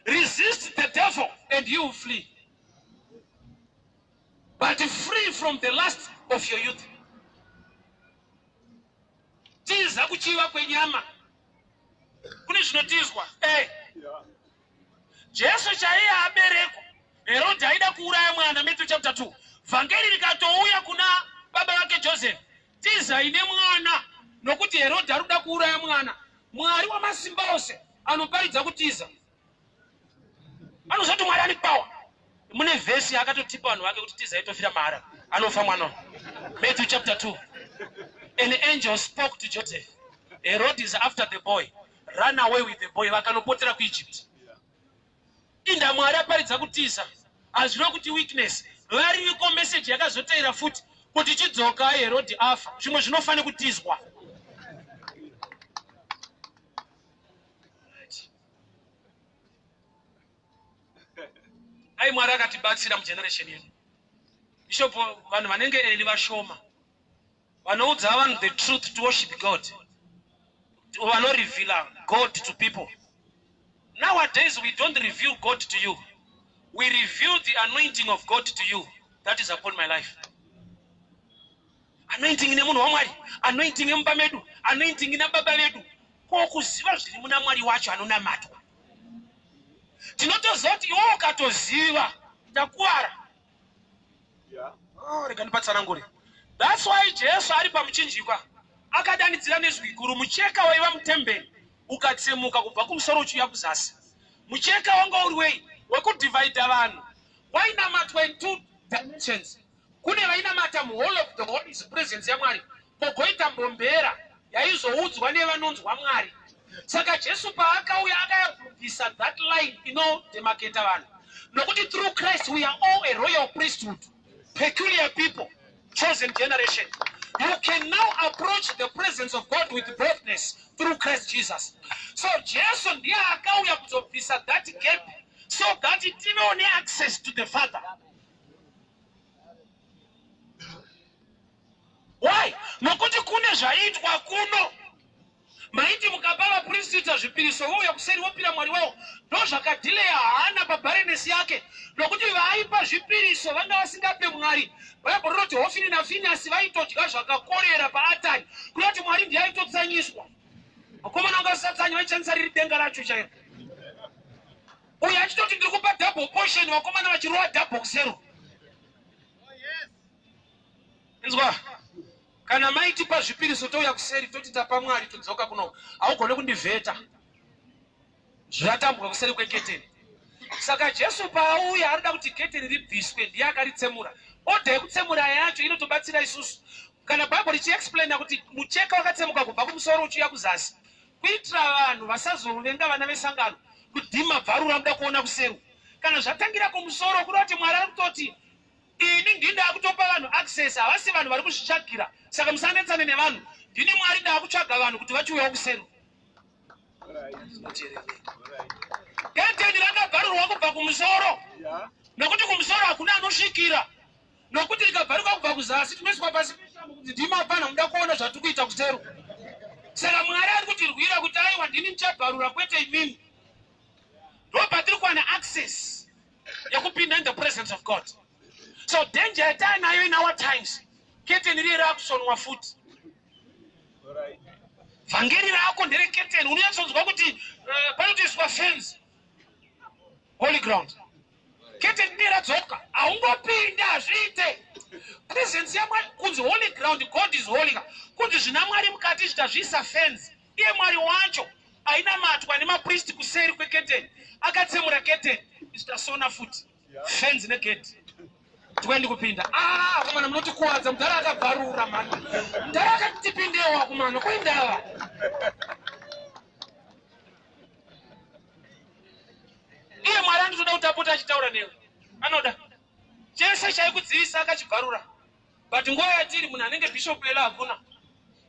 Resist the devil and you will flee. But free from the lust of your youth. Tiza kuchiva kwenyama. Kune zvinotizwa. Eh. Jesu chaiye aberekwa. Herode aida kuuraya mwana Matthew chapter 2. Vhangeri rikatouya kuna baba vake Joseph. Tizai nemwana nokuti Herodhi ari kuda kuuraya mwana. Mwari wamasimba ose anoparidza kutiza. Anozoti Mwari ane power. Mune vhesi yaakatotipa vanhu vake kuti tizai tofira mahara. Anofa mwana. Matthew chapter 2. An angel spoke to Joseph. Herod is after the boy. Run away with the boy. Vakanopotera kuEgypt. Inda Mwari aparidza kutiza. Hazvina kuti weakness. Variko message yakazoteera futi kuti chidzoka Herod afa. Zvimwe zvinofane kutizwa. Dai Mwari akatibatsira mugeneration yedu. Bishop, vanhu vanenge Eli vashoma. Vanoudza vanhu the truth to worship God. Vanoreveala God to people. Nowadays we don't reveal God to you. We reveal the anointing of God to you. That is upon my life. Anointing nemunhu waMwari, anointing yemumba medu, anointing nababa vedu. Ko kuziva zviri muna Mwari wacho anonamatwa. Tinotoziva kuti iwe ukatoziva takuwara. Oh, rega ndipatsanangure. That's why Jesu ari pamuchinjikwa akadanidzira nezwi guru, mucheka waiva mutemberi ukatsemuka kubva kumusoro uchiuya kuzasi. Mucheka wanga uri wei? Wekudhivhaidha vanhu. Wainamatwa in two dimensions. Kune vainamata muhall of the holies presence yaMwari, kogoita mbombera yaizoudzwa nevanonzwa Mwari. Saka Jesu paakauya akayabvisa that line inodemarketa vanhu, nokuti through Christ we are all a royal priesthood, peculiar people, chosen generation. You can now approach the presence of God with boldness through Christ Jesus. So Jesu ndiye akauya kuzobvisa that gap so that tivewo neaccess to the Father. Why? Nokuti kune zvaiitwa kuno. Maiti mukapa vapristita zvipiriso vouya kuseri vopira Mwari wavo. Ndozvakadhileya Hana pabarenesi yake nokuti vaaipa zvipiriso vanga vasingape Mwari. Bhaibheri rinoti Hofini naFiniyasi vaitodya zvakakorera paatari kureva kuti Mwari ndiye aitotsanyiswa. Vakomana vanga vasingatsanyi vaishandisa riri denga racho chairo. Uyu achitoti ndiri kupa double portion vakomana vachirova double kusero. Inzwa. Kana maitipa zvipiriso touya kuseri toti tapa Mwari todzoka kuno. Haugone kundivheta. Zvatambwa kuseri kweketeni. Saka Jesu paauya arida kuti keteni ribviswe ndiye akaritsemura. Odha yekutsemura yacho inotobatsira isusu. Kana Bible richiexplaina kuti mucheka wakatsemuka kubva kumusoro uchiuya kuzasi kuitira vanhu vasazovenga vana vesangano. Kudhima bvarura muda kuona kuseru. Kana zvatangira kumusoro kureva kuti Mwari ari kutoti ini ndini ndakutopa vanhu access, havasi vanhu vari kuzvitsvagira. Saka musanetsane nevanhu. Ndini Mwari ndakutsvaga vanhu kuti vachiuyawo kuseru. Keteni rakabvarurwa kubva kumusoro. Nokuti kumusoro hakuna anosvikira. Nokuti rikabvaruka kubva kuzasi tinoiswa pasi peshambo kuti ndimi apana muda kuona zvatiri kuita kuseru. Saka Mwari ari kutirwira kuti aiwa ndini ndichabvarura kwete imimi. Ndopatiri kuwana access yekupinda in the presence of God. So danger yatainayo in our times, keteni riye rakusonwa futi. Vhangeri rako ndereketeni, unonyatsonzwa kuti panotoiswa fence, holy ground. Keteni riye radzoka, haungopinde, hazviite. Presence yaMwari kunzi holy ground, God is holy. Kunzi zvina Mwari mukati zvitazviisa fence. Iye Mwari wacho ainamatwa nemapristi kuseri kweketeni, akatsemura keteni, zvitasona futi fence negate. Twendi kupinda. Ah, komana munotikuwadza, mudhara akabvarura mani. Mudhara akati tipindewo akumana, kuindava. Iye Mwari anotoda kuti apote achitaura newe. Anoda. Chese chaikudzivisa akachibvarura. But nguva yatiri munhu anenge Bishop Ela hakuna.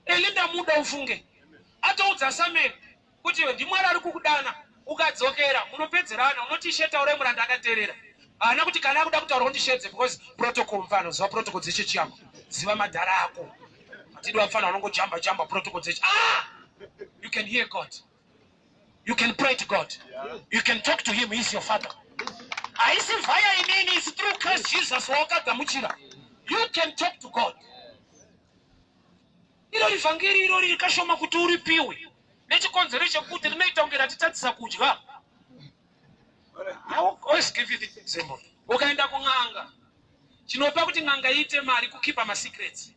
Eli ndamuda ufunge. Atoudza Samuel kuti iwe ndiMwari ari kukudana, ukadzokera munopedzerana, unoti ishe taurai muranda akateerera. Haana kuti kana akuda kutaura undishedze because protocol mfana, ziva protocol dzechechi yako, ziva madhara ako. Hatidi vapfana vanongojamba jamba protocol dzechechi. You can hear God. You can pray to God. You can talk to him, he is your father. Haisi via inini, it's through Christ Jesus wawakagamuchira. You can talk to God. Iro rivhangeri irori rikashoma kuti uripiwe nechikonzero chekuti rinoita kunge ratitadzisa kudya. I will always give you the example. Ukaenda kun'anga, chinopa kuti n'anga iite mari kukipa masecrets.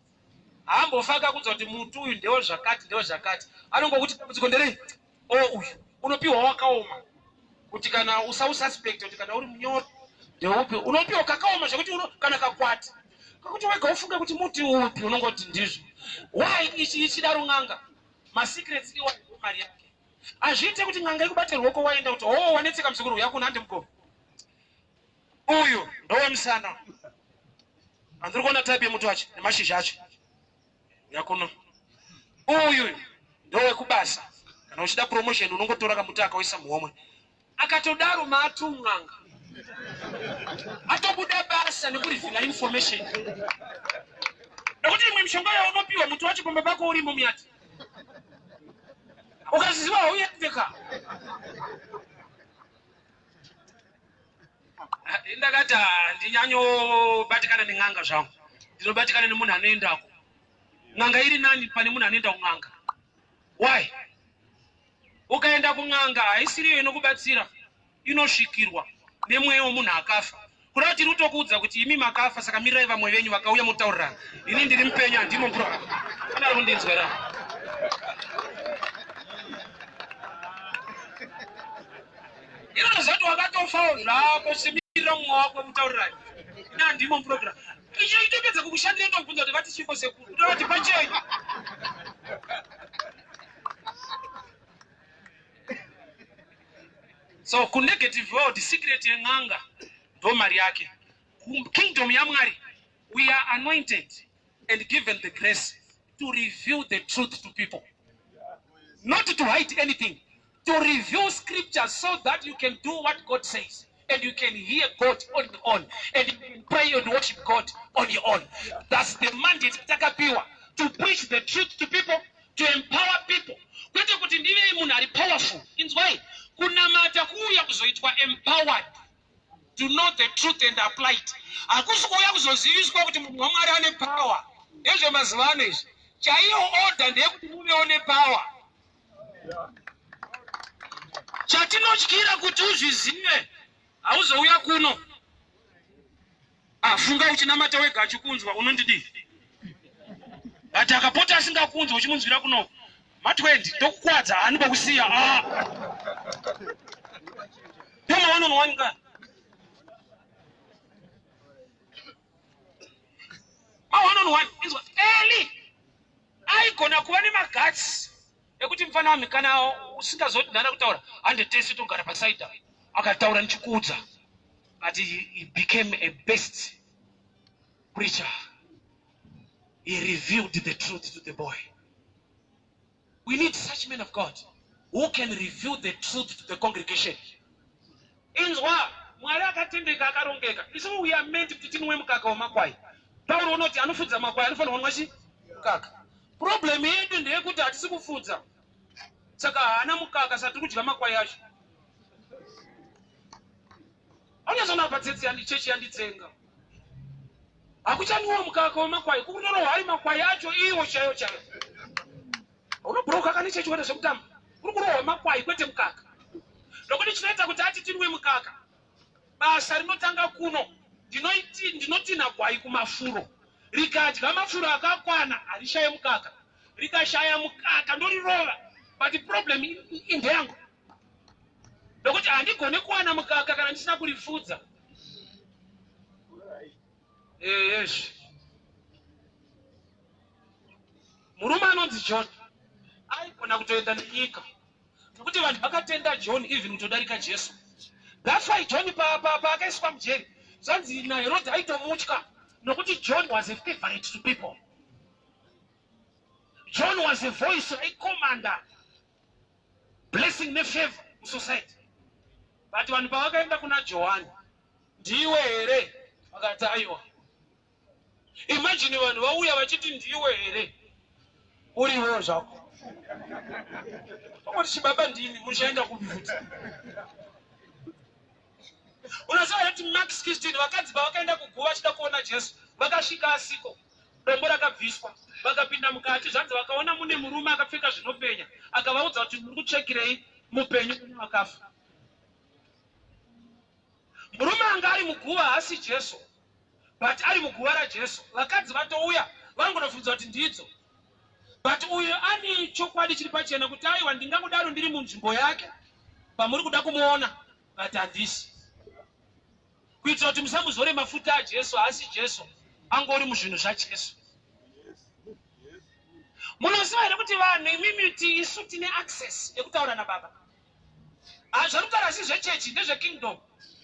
Haambofa akakuudza kuti muti uyu ndewe zvakati, ndewe zvakati. Anongokuti dambudziko nderei? Oh, uyu unopiwa wakaoma kuti kana usaususpect kuti kana uri munyoro ndeupi, unopiwa kakaoma zvekuti kana kakwati kakuti wega ufunge kuti muti upi, unongoti ndizvo. Why ichi ichidaro n'anga? Masecrets iwa mari yake. Hazviite kuti n'anga ikubate ruoko waenda kuti oh wanetseka muzukuru uya kuna hande mukoma. Uyu ndowemusana. Andiri kuona type yemuti wacho nemashizha acho. Uya kuno. Uyu ndowekubasa. Kana uchida promotion unongotora kamuti akaisa muhomwe. Akatodaro maatu n'anga. Atobuda basa nekurivhila information. Nekuti imwe mishonga yaunopiwa muti wacho pamba pako urimo muyati. Ukaziziva hauendeka. Ndakati handinyanyobatikana nen'anga zvangu, ndinobatikana nemunhu anoendako. N'anga iri nani pane munhu anoenda kun'anga. Why? Ukaenda kun'anga haisiriyo inokubatsira, inosvikirwa nemweya wemunhu akafa. Kuda kuti tiri kutokuudza kuti imi makafa, saka mirirai vamwe venyu vakauya motaurirana. Ini ndiri mupenyu, handimo bro. Kana ari kundinzwera. Inoziva kuti wakatofawo zvako, chimirira mumwe wako mutaurirani. Ini handimo muprogram. Icho itopedza kukushandira itobvunza kuti vati chiko sekuru. Utovati pachenyu. So ku negative world secret yen'anga ndo mari yake. Ku kingdom yaMwari we are anointed and given the grace to reveal the truth to people. Not to hide anything, to reveal scripture so that you can do what God says and you can hear God on your own and you can pray and worship God on your own. That's the mandate takapiwa, to preach the truth to people, to empower people. Kwete kuti ndivei munhu ari powerful. Inzwai, kunamata kuuya kuzoitwa empowered to know the truth and apply it. Hakusi kuuya kuzoziviswa kuti munhu waMwari ane power. Ndezvemazuva ano izvi. Chaiyo order ndeyekuti muvewo nepower. Chatinotyira kuti uzvizive, hauzouya kuno. Afunga uchinamata wega achikunzwa unondidii? But akapota asingakunzwa uchimunzwira kuno ma20 tokukwadza haani kwakusiya. Toma one on one ka. Ma one on one inzwa Eli aigona kuva nemaguts ekuti mufana wami kana usingazoti ndana kutaura Hande tese togara pasaida. Akataura ndichikuudza. But he became a best preacher. He revealed the truth to the boy. We need such men of God who can reveal the truth to the congregation. Inzwa, Mwari akatendeka akarongeka. Isu we are meant kuti tinwe mukaka wemakwai. Pauro unoti anofudza makwai anofanirwa kunwa chi mukaka. Problem yedu ndeyekuti hatisi kufudza. Saka haana mukaka saka tiri kudya makwai acho. Unyazoona apa tsetsi yandi chechi yanditsenga. Hakuchanwiwa mukaka wemakwai, kukutorohwa ari makwai acho iwo chaiyo chaiyo. Unobhuroka kane chechi wena zvekutamba. Kuri kurohwa makwai kwete mukaka. Nokuti chinoita kuti ati tinwe mukaka. Basa rinotanga kuno. Ndinoiti ndinotinha gwai kumafuro. Rikadya mafuro akakwana harishaye mukaka. Rikashaya mukaka ndorirova. But problem indeyangu. Nokuti handigone kuwana mukaka kana ndisina kurifudza. Yes. Murume anonzi John aigona kutoenda nenyika nokuti vanhu vakatenda John even kutodarika Jesu. That's why John paakaiswa pa, pa mujeri zvanzi naHerod aitomutya nokuti John was a favorite to people. John was a voice raikomanda blessing nefavor musociety. But vanhu pavakaenda kuna Johani, ndiwe here? Vakati aiwa. Imagine vanhu vauya vachiti ndiwe here? Uriwo zvako. Ungoti chibaba ndini, muchaenda kupi futi? Unoziva here kuti Mark 16 vakadzi pavakaenda kuguva vachida kuona Jesu, vakasvika asiko. Dombo rakabviswa, vakapinda mukati, zvanzi vakaona mune murume akapfeka zvinopenya, akavaudza kuti muri kutsvekirei mupenyu kune vakafa. Murume anga ari muguva haasi Jesu, but ari muguva raJesu. Vakadzi vatouya vangonofunza kuti ndidzo, but uyu ane chokwadi chiri pachena kuti aiwa, ndingangodaro ndiri munzvimbo yake pamuri kuda kumuona, but handisi. Kuitira kuti musamuzore mafuta aJesu, haasi Jesu, angori muzvinhu zvaJesu. Munoziva here kuti vanhu imimi ti isu tine access yekutaura nababa? Hazvari kutaura asi zvechechi ndezvekingdom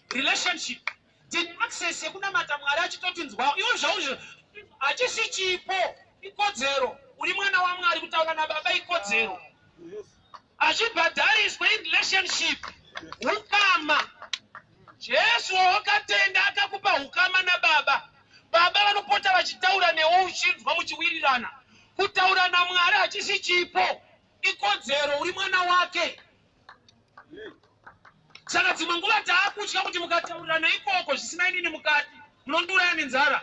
relationship. Tine access yekunamata Mwari achitotinzwawo. Iwe zvauzvo hachisi chipo, ikodzero. Uri mwana waMwari, kutaura nababa ikodzero. Hazvibhadhariswe, relationship, hukama. Jesu wawakatenda akakupa hukama nababa. Baba vanopota vachitaura newe uchinzwa muchiwirirana. Kutaura naMwari hachisi chipo, ikodzero, uri mwana wake. Saka dzimwe nguva taakutya kuti mukataurirana ikoko zvisina inini mukati munondiuraya nenzara.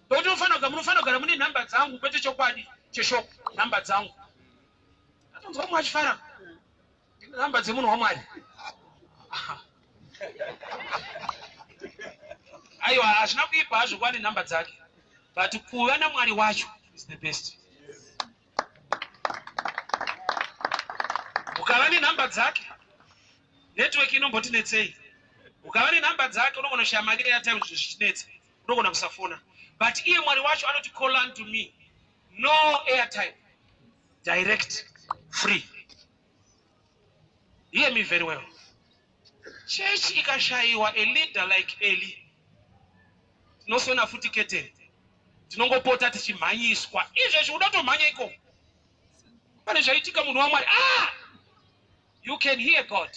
Nokuti munofanira kugara mune nhamba dzangu kwete chokwadi cheshoko, nhamba dzangu. Atonzwa mumwe achifara. Nhamba dzemunhu waMwari. Aiwa, hazvina kuipa hazvo kuva nenhamba dzake, but kuva naMwari wacho is the best. Ukava nenhamba dzake, network inombotinetsei. Ukava nenhamba dzake unogona kushaya mari yeairtime zvichinetsa, unogona kusafona, but iye Mwari wacho anoti call unto me, no airtime, direct, free. Hear me very well. Church ikashayiwa a leader like Eli, tinosona futi keteni, tinongopota tichimhanyiswa. Izvezvi uda kutomhanya ikoko, pane zvaitika munhu waMwari. You can hear God.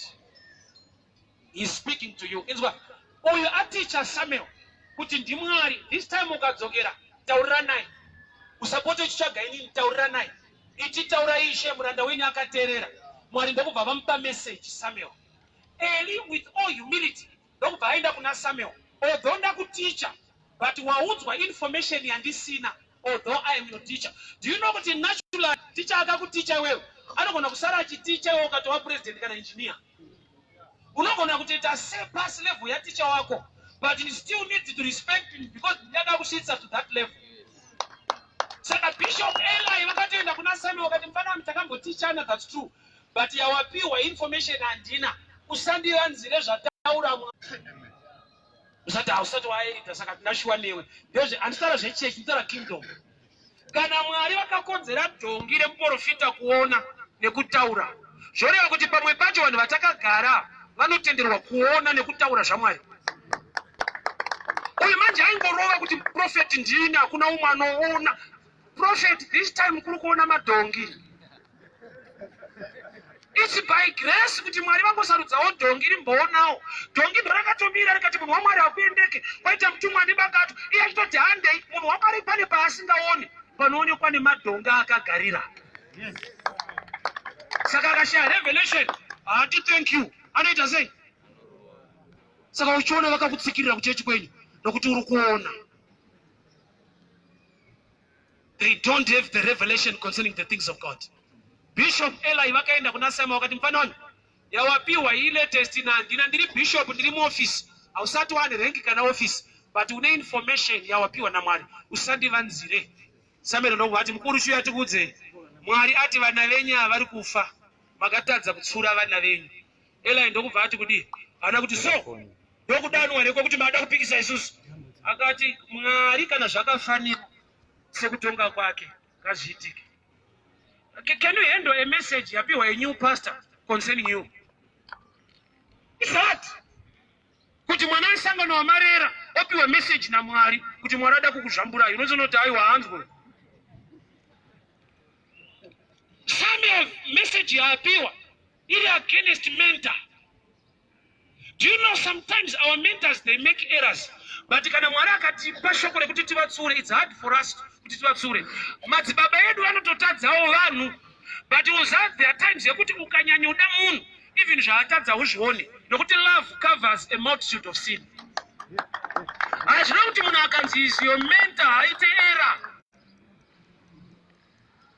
He is speaking to you. Inzwa, uyu aticha Samuel kuti ndiMwari. This time ukadzokera taurira naye, usapote uchitsvaga inini, taurira naye. Iti taura Ishe, muranda wenyu akateerera. Mwari ndokubva vamupa message Samuel. Eli with all humility ndokubva aenda kuna Samuel. Although ndakuticha, but waudzwa information yandisina, although I am your teacher. Do you know kuti natural teacher akakuticha iwewe anogona kusara achiticha iwewe ukatova president kana engineer. Unogona kutoita surpass level yaticha wako, but you still need to respect him because ndakakusvitsa to that level. Saka Bishop Eli vakatoenda kuna Samuel vakati mfana wami takambotichana, that's true, but yawapiwa information handina, usandivanzire zvataura Mwari. Usati hausati waelita saka ndinashuwa newe. Ndezve handitaura zvechechi, nditaura kingdom. Kana Mwari vakakonzera dhongi remuprofita kuona nekutaura, Zvoreva kuti pamwe pacho vanhu vatakagara vanotenderwa kuona nekutaura zvaMwari. Uyu manje aingorova kuti prophet ndini, hakuna umwe anoona. Prophet this time kuri kuona madhongi. It's by grace kuti Mwari vangosarudzawo dhongi rimboonawo. Dhongi ndorakatomira rikati munhu waMwari hakuendeke, kwaita mutumwa nebakatwa. Iye achitoti handei, munhu waMwari pane paasingaoni, panoonekwa nemadhongi akagarira. Saka akashaya revelation, haati thank you, anoita sei? Saka uchiona vakakutsikirira kuchechi kwenyu nokuti uri kuona. They don't have the revelation concerning the things of God. Bishop Eli vakaenda kuna Simon vakati mfana wani yawapiwa iyi latest na handina ndiri bishop ndiri muoffice hausati wane rank kana office but une information yawapiwa naMwari usandivanzire. Samuel ndokubva ati mukuru chiuya tikuudze Mwari ati vana venyu ava vari kufa makatadza kutsura vana venyu. Eli ndokubva ati kudii? Haana kuti so ndokudanwa here kwekuti mada kupikisa isusu? Akati Mwari kana zvakafanira sekutonga kwake ngazviitike. Can you handle a message yapiwa a new pastor concerning you? It's hard. Kuti mwana wesangano wamarera opiwa message naMwari kuti Mwari ada kukuzvamburai unozonoti aiwa hanzwe. Samuel message yaapiwa iri against mentor. Do you know sometimes our mentors they make errors but kana Mwari akatipa shoko rekuti tivatsure it's hard for us kuti tivatsure. Madzibaba edu vanototadzawo vanhu but uza there are times yekuti ukanyanyoda munhu even zvaatadza huzvione nokuti love covers a multitude of sin. Hazvina kuti munhu akanzi is your mentor haite error.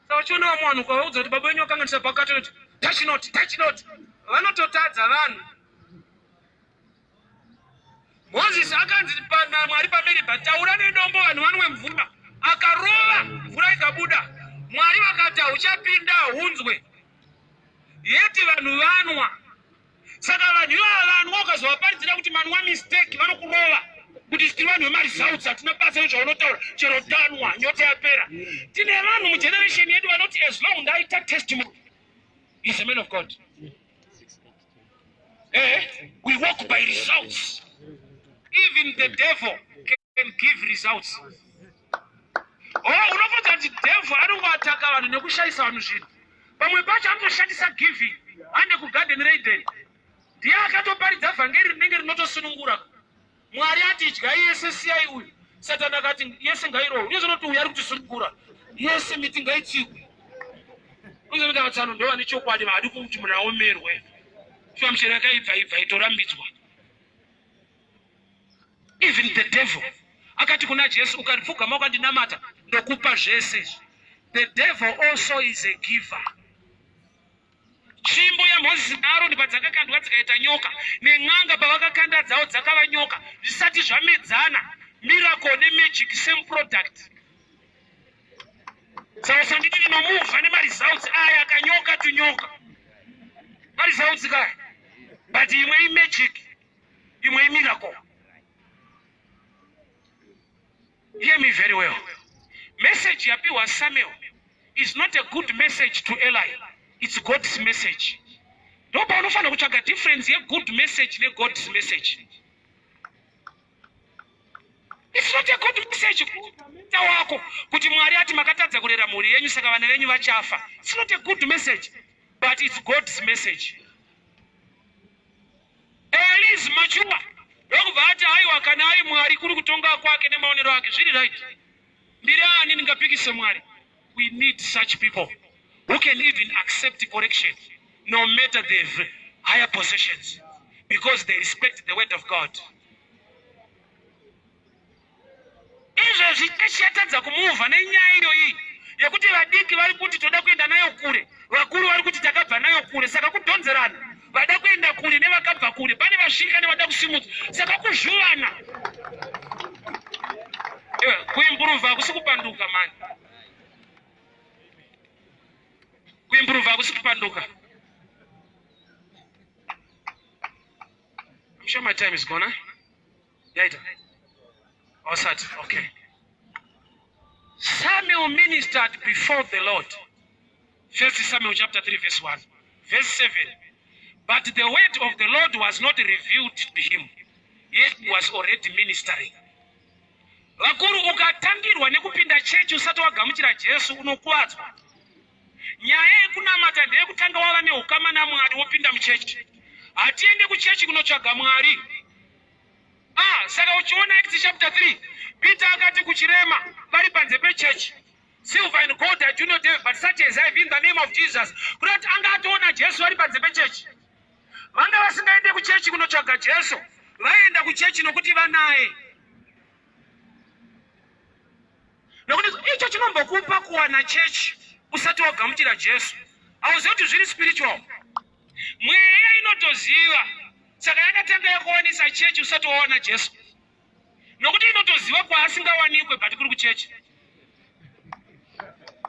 Saka uchiona vamwe vanhu ukavaudza kuti baba venyu vakanganisa pakati vanoti touch not, touch not. Vanototadza vanhu. Moses akanzi naMwari paMeribha, taura nedombo vanhu vanwe mvura. Akarova mvura ikabuda. Mwari vakati hauchapinda hunzwe. Yeti vanhu vanwa. Saka vanhu ivava vanwa ukazovaparidzira kuti manwa mistake vanokurova kuti tiri vanhu vemaresults hatina basa nezvaunotaura chero tanwa nyota yapera. Tine vanhu mugeneration yedu vanoti as long ndaita testimony is a man of God. We walk by results. Even the devil can give results. Oh, unobvunza kuti devil anongoataka vanhu nekushayisa vanhu zvinhu. Pamwe pacho anotoshandisa giving hande kugarden reEden. Ndiye akatoparidza vhangeri rinenge rinotosunungura. Mwari ati idyai yese siyai uyu. Satani akati yese ngairohwe. Uye zvinoti uyu ari kutisunungura. Yese miti ngaitsikwe. Uye zvinoti vatsano ndo vane chokwadi vadi kuti munhu aomerwe. Shuwa michero yakaibva ibva itorambidzwa. Even the devil akati kuna Jesu ukandipfugama ukandinamata ndokupa zvese. The devil also is a giver. Tsvimbo yaMozisi naAroni padzakakandwa dzikaita nyoka, nen'anga pavakakanda dzavo dzakava nyoka, zvisati zvamedzana. Miracle nemagic same product. Saka usanditi ndinomuvha nemaresults aya kanyoka tunyoka. Maresults kaya. But imwe imagic, imwe imiracle. Hear me very well. Message yapiwa Samuel is not a good message to Eli. It's God's message. Ndopaunofanira kutsvaga difference yegood message neGod's message. It's not a good message kuita wako kuti Mwari ati makatadza kurera mhuri yenyu saka vana venyu vachafa. It's not a good message, but it's God's message. Eli is mature ndokubva ati aiwa kana ari Mwari kuri kutonga kwake nemaonero ake zviri right. Ndiri ani ndingapikise Mwari? We need such people who can even accept correction no matter the higher possessions because they respect the word of God. Izvezvi chechi yatadza kumuvha nenyaya iyoyi yekuti vadiki vari kuti toda kuenda nayo kure, vakuru vari kuti takabva nayo kure, saka kudhonzerana vada kuenda kure nevakabva kure, pane vasvika nevada kusimudza, saka kuzvuvana. Kuimprova hakusi kupanduka mani, kuimprova hakusi kupanduka. I'm sure my time is gone. Huh? Yaita. Osati. Okay. Samuel ministered before the Lord. First Samuel chapter 3 verse 1. Verse 7. But the word of the Lord was not revealed to him, yet he was already ministering. Vakuru, ukatangirwa nekupinda chechi usati wagamuchira Jesu unokuvadzwa. Nyaya yekunamata ndeyekutanga wava neukama naMwari wopinda muchechi. Hatiende kuchechi kunotsvaga Mwari. Ah, saka uchiona Acts chapter 3, Peter akati kuchirema vari panze pechechi, Silver and gold I do not have, but such as I have in the name of Jesus. Kuda kuti anga atoona Jesu vari panze pechechi. Vanga vasingaende kuchechi kunotsvaga Jesu, vaienda kuchechi nokuti vanaye. Nokuti icho chinombokupa kuwana chechi usati wagamuchira Jesu. Hauzivi kuti zviri spiritual. Mweya inotoziva. Saka yakatanga yakuwanisa chechi usati wawana Jesu. Nokuti inotoziva kwaasingawanikwe but kuri kuchechi.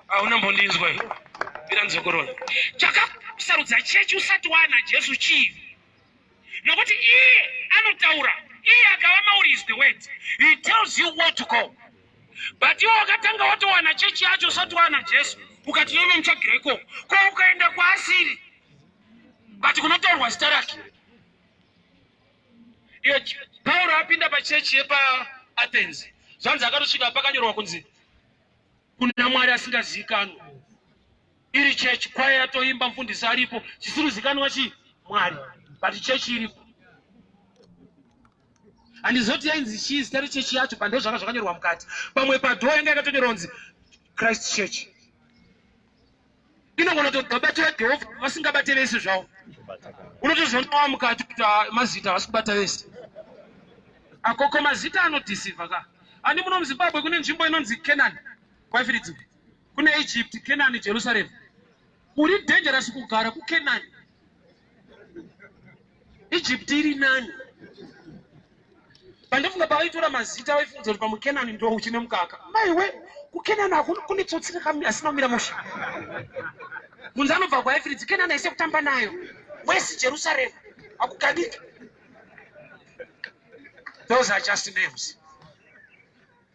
Hauna mbondinzwa iwe. Bira nzokorona. Chakakusarudza chechi usati waana Jesu chii? Nokuti iye anotaura, iye akava mauri is the word. He tells you where to go. But iwe wakatanga watowana chechi yacho usati waana Jesu, ukati nome mutsvagire ikoko. Ko ukaenda kwaasiri, but kunotaurwa zita rake. Iyo Pauro apinda pachechi yepaAthens, zvanzi akatosvika pakanyorwa kunzi kuna Mwari asingazivikanwi. Iri chechi kwaya yatoimba, mufundisi aripo, chisiri kuzikanwa chii? Mwari, but chechi iripo. Handizoti yainzi chii zita rechechi yacho, but ndozvanga zvakanyorwa mukati. Pamwe padhoo yanga yakatonyorwa kunzi Christ Church. Inogona kutobata Jehovha vasingabate vese zvavo. Unotozoona mukati kuti mazita havasi kubata vese. Akoko mazita anodhisiva ka. Ani muno muZimbabwe kune nzvimbo inonzi Canaan kwaIfiridzi. Kune Egypt, Canaan, Jerusalem. Kuri dangerous kugara kuCanaan. Egypt iri nani. Pandofunga pavaitora mazita vaifunga kuti pamwe Canaan ndo uchine mukaka. Maiwe, kuCanaan hakuna kune tsotsi asina kumira mushe. Munhu anobva kwaIfiridzi, Canaan haisi kutamba nayo. Wesi Jerusalem hakugadiki. Those are just names.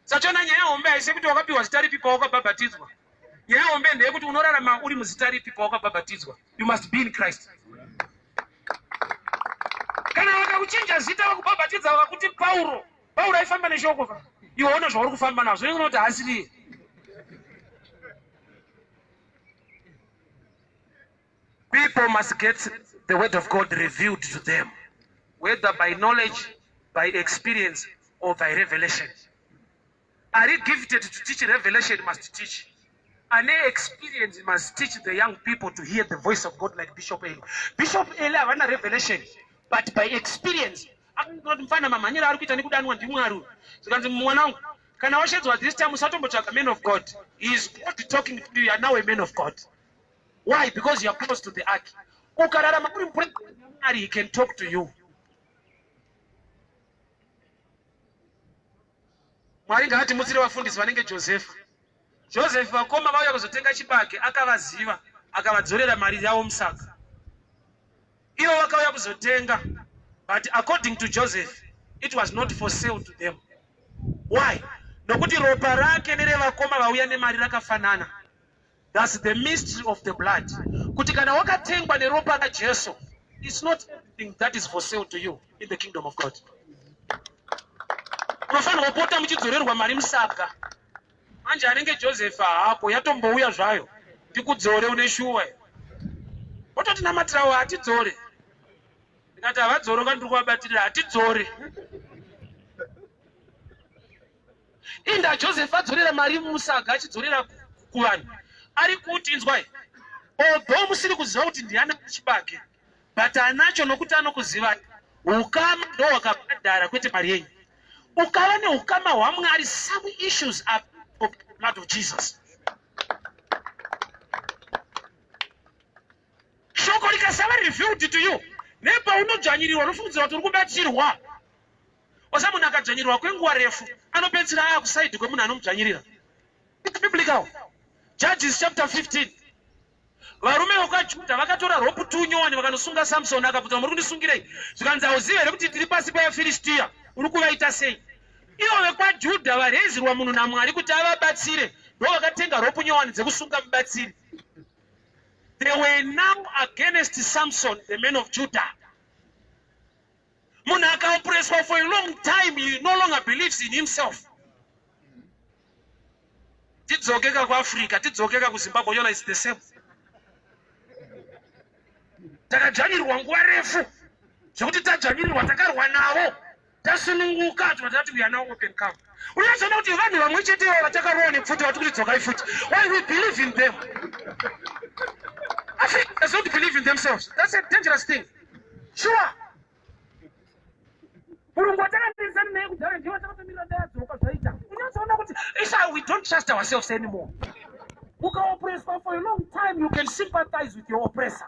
Sachona nyaya hombe haisi kuti wakapiwa zita ripi pawakabhabhatidzwa. Nyaya hombe ndeyekuti unorarama uri muzita ripi pawakabhabhatidzwa. You must be in Christ. Kana vakakuchinja zita vakubhabhatidza vakakuti Pauro, Pauro aifamba neshoko fa. Iwe une zvauri kufamba nazvo, unenge unoti haasiriye. People must get the word of God revealed to them, whether by knowledge, by experience, or by revelation. Ari gifted to teach revelation must teach. Ane experience must teach the young people to hear the voice of God like Bishop Eli. Bishop Eli havana revelation, but by experience. Akangoti mfana mamhanyiro ari kuita nekudanwa ndiMwari uyu. Zvikanzi mwana wangu, kana washedzwa this time usatombotsvaga man of God. He is God talking to you, you are now a man of God. Why? Because you are close to the ark. Ukararama uri mupresence, he can talk to you. Mwari ngaatimutsire vafundisi vanenge Josefa. Joseph vakoma vauya kuzotenga chibage akavaziva akavadzorera mari yavo musaga. Ivo vakauya kuzotenga but according to Joseph it was not for sale to them. Why? Nokuti ropa rake nerevakoma vauya nemari rakafanana. That's the mystery of the blood. Kuti kana wakatengwa neropa raJesu, it's not everything that is for sale to you in the kingdom of God. Unofanirwa kupota muchidzorerwa mari musaga. Manje anenge Joseph haako yatombouya zvayo. Ndikudzore une shuwa. Wototinamatirawo hatidzore. Ndikati havadzore ndiri kuvabatirira hatidzore. Inda Joseph adzorera mari musaga achidzorera kuvanhu. Ari kuti inzwai. Although musiri kuziva kuti ndiani chibage, but anacho nokuti anokuzivai. Ukama ndo wakabhadhara kwete mari yenyu. Ukava neukama hwaMwari, some issues are of the blood of Jesus. Shoko rikasava revealed to you, nepaunodzvanyirirwa unofungidzira kuti uri kubatsirwa. Osa munhu akadzvanyirirwa kwenguva refu anopedzisira aakusaidhi kwemunhu anomudzvanyirira. It's biblical. Judges chapter 15. Varume vekwaJudha vakatora ropu tu nyowani vakanosunga Samsoni akabvunza muri kundisungirei? Zvikanzi hauzivi here kuti tiri pasi pevaFiristia uri kuvaita sei? Ivo vekwaJudha varezirwa munhu naMwari kuti avabatsire ndo vakatenga ropu nyowani dzekusunga mubatsiri. They were now against Samson, the man of Judah. Munhu akaopreswa for a long time, he no longer believes in himself. Tidzokeka kuAfrica, tidzokeka kuZimbabwe, yona is the same. Takadzvanyirirwa nguva refu zvekuti tadzvanyirirwa, takarwa navo, tasununguka, tobva tati we are now open camp. Unozoona kuti vanhu vamwe chete ivo vatakarova nepfuti vati kuti dzokai futi. Why we believe in them? Africa does not believe in themselves. That's a dangerous thing. Sure. Murungu watakandisana naye kudhara ndiye watakatomira ndayadzoka zvaita. Unozoona kuti isa we don't trust ourselves anymore. Ukaopreswa for a long time, you can sympathize with your oppressor.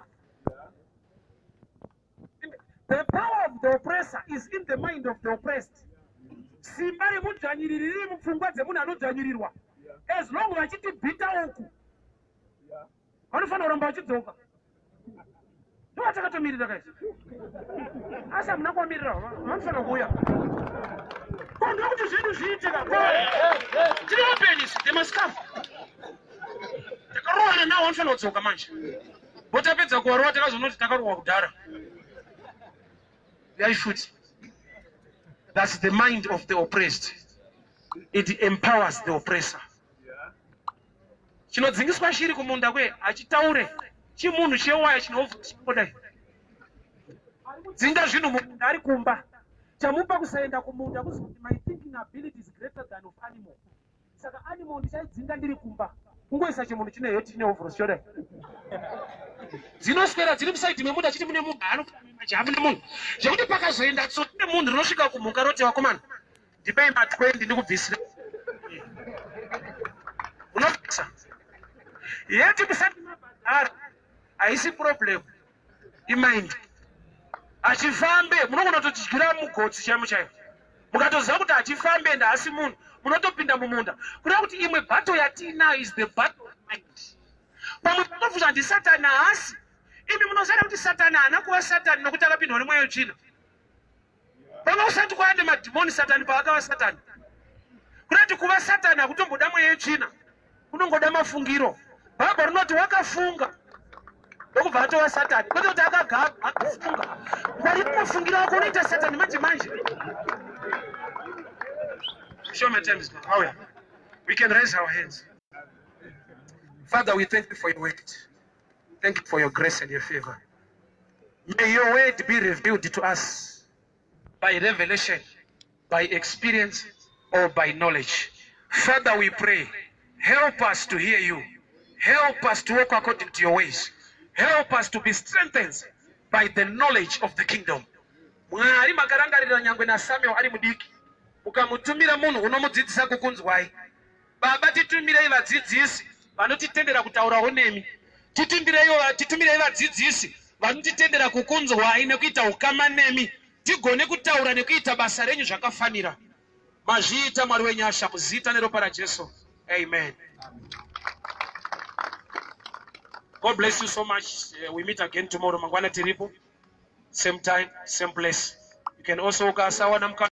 The power of the oppressor is in the mind of the oppressed. Simba remudzvanyiriri riri mupfungwa dzemunhu anodzvanyirirwa. As long vachitibhita uku, vanofanira kuramba vachidzoka. Ndovatakatomirira kaisi. Asi hamuna kuvamirira, vanofanira kuuya. Ko ndokuti zvedu zviite ka. Tiri open isu, they must come. Takarohana navo, vanofanira kudzoka manje. Votapedza kuvarova takazonoti takarohwa kudhara. Uyai futi. That's the mind of the oppressed. It empowers the oppressor. Chinodzingiswa shiri kumunda kwe hachitaure chimunhu chewaya chinodai dzinga zvinhu mumunda ari kumba chamupa kusaenda kumunda kuzi kuti my thinking ability is greater than of animal. Saka animal ndichaidzinga ndiri kumba, kungoisa chimunhu chine heti chine ovhorosi chodai dzinoswera dziri musaidhi memunda chiti mune munhu anomajaha mune munhu zvekuti pakazoenda tsotsi nemunhu rinosvika kumhuka roti vakomana ndipei ma20 ndikubvisire unobvisa yeti musati mabhadhara haisi problem imind hachifambe munogona kutochidyira mugotsi chaimo chaimo mukatoziva kuti hachifambe ende haasi munhu munotopinda mumunda kureva kuti imwe battle yatiinayo is the battle of mind. Pamwe panobvunza ndisatani haasi imi munoziva kuti satani haana kuva satani nokuti akapindwa nemweya wetsvina. Pamwe usati kwava nemadhimoni satani paakava satani. Kureva kuti kuva satani hakutomboda mweya wetsvina, kunongoda mafungiro. Bhaibheri rinoti wakafunga ndokubva atova satani, kwete kuti akagara akafunga. Ngwarira mafungiro ako, unoita satani manje manje. Show my time is gone. Oh, yeah. We can raise our hands. Father, we thank you for your word. Thank you for your grace and your favor. May your word be revealed to us by revelation, by experience, or by knowledge. Father, we pray, help us to hear you. Help us to walk according to your ways. Help us to be strengthened by the knowledge of the kingdom. Mwari makarangarira nyangwe naSamuel ari mudiki, mukamutumira munhu unomudzidzisa kukunzwai. Baba, titumirei vadzidzisi vanotitendera kutaurawo nemi. Titumirei vadzidzisi vanotitendera kukunzwai nekuita ukama nemi, tigone kutaura nekuita basa renyu zvakafanira. Mazviita Mwari wenyasha, muzita neropa raJesu. Amen. God bless you so much. We meet again tomorrow. Mangwana tiripo. Same time, same place. You can also ukasawana mukana.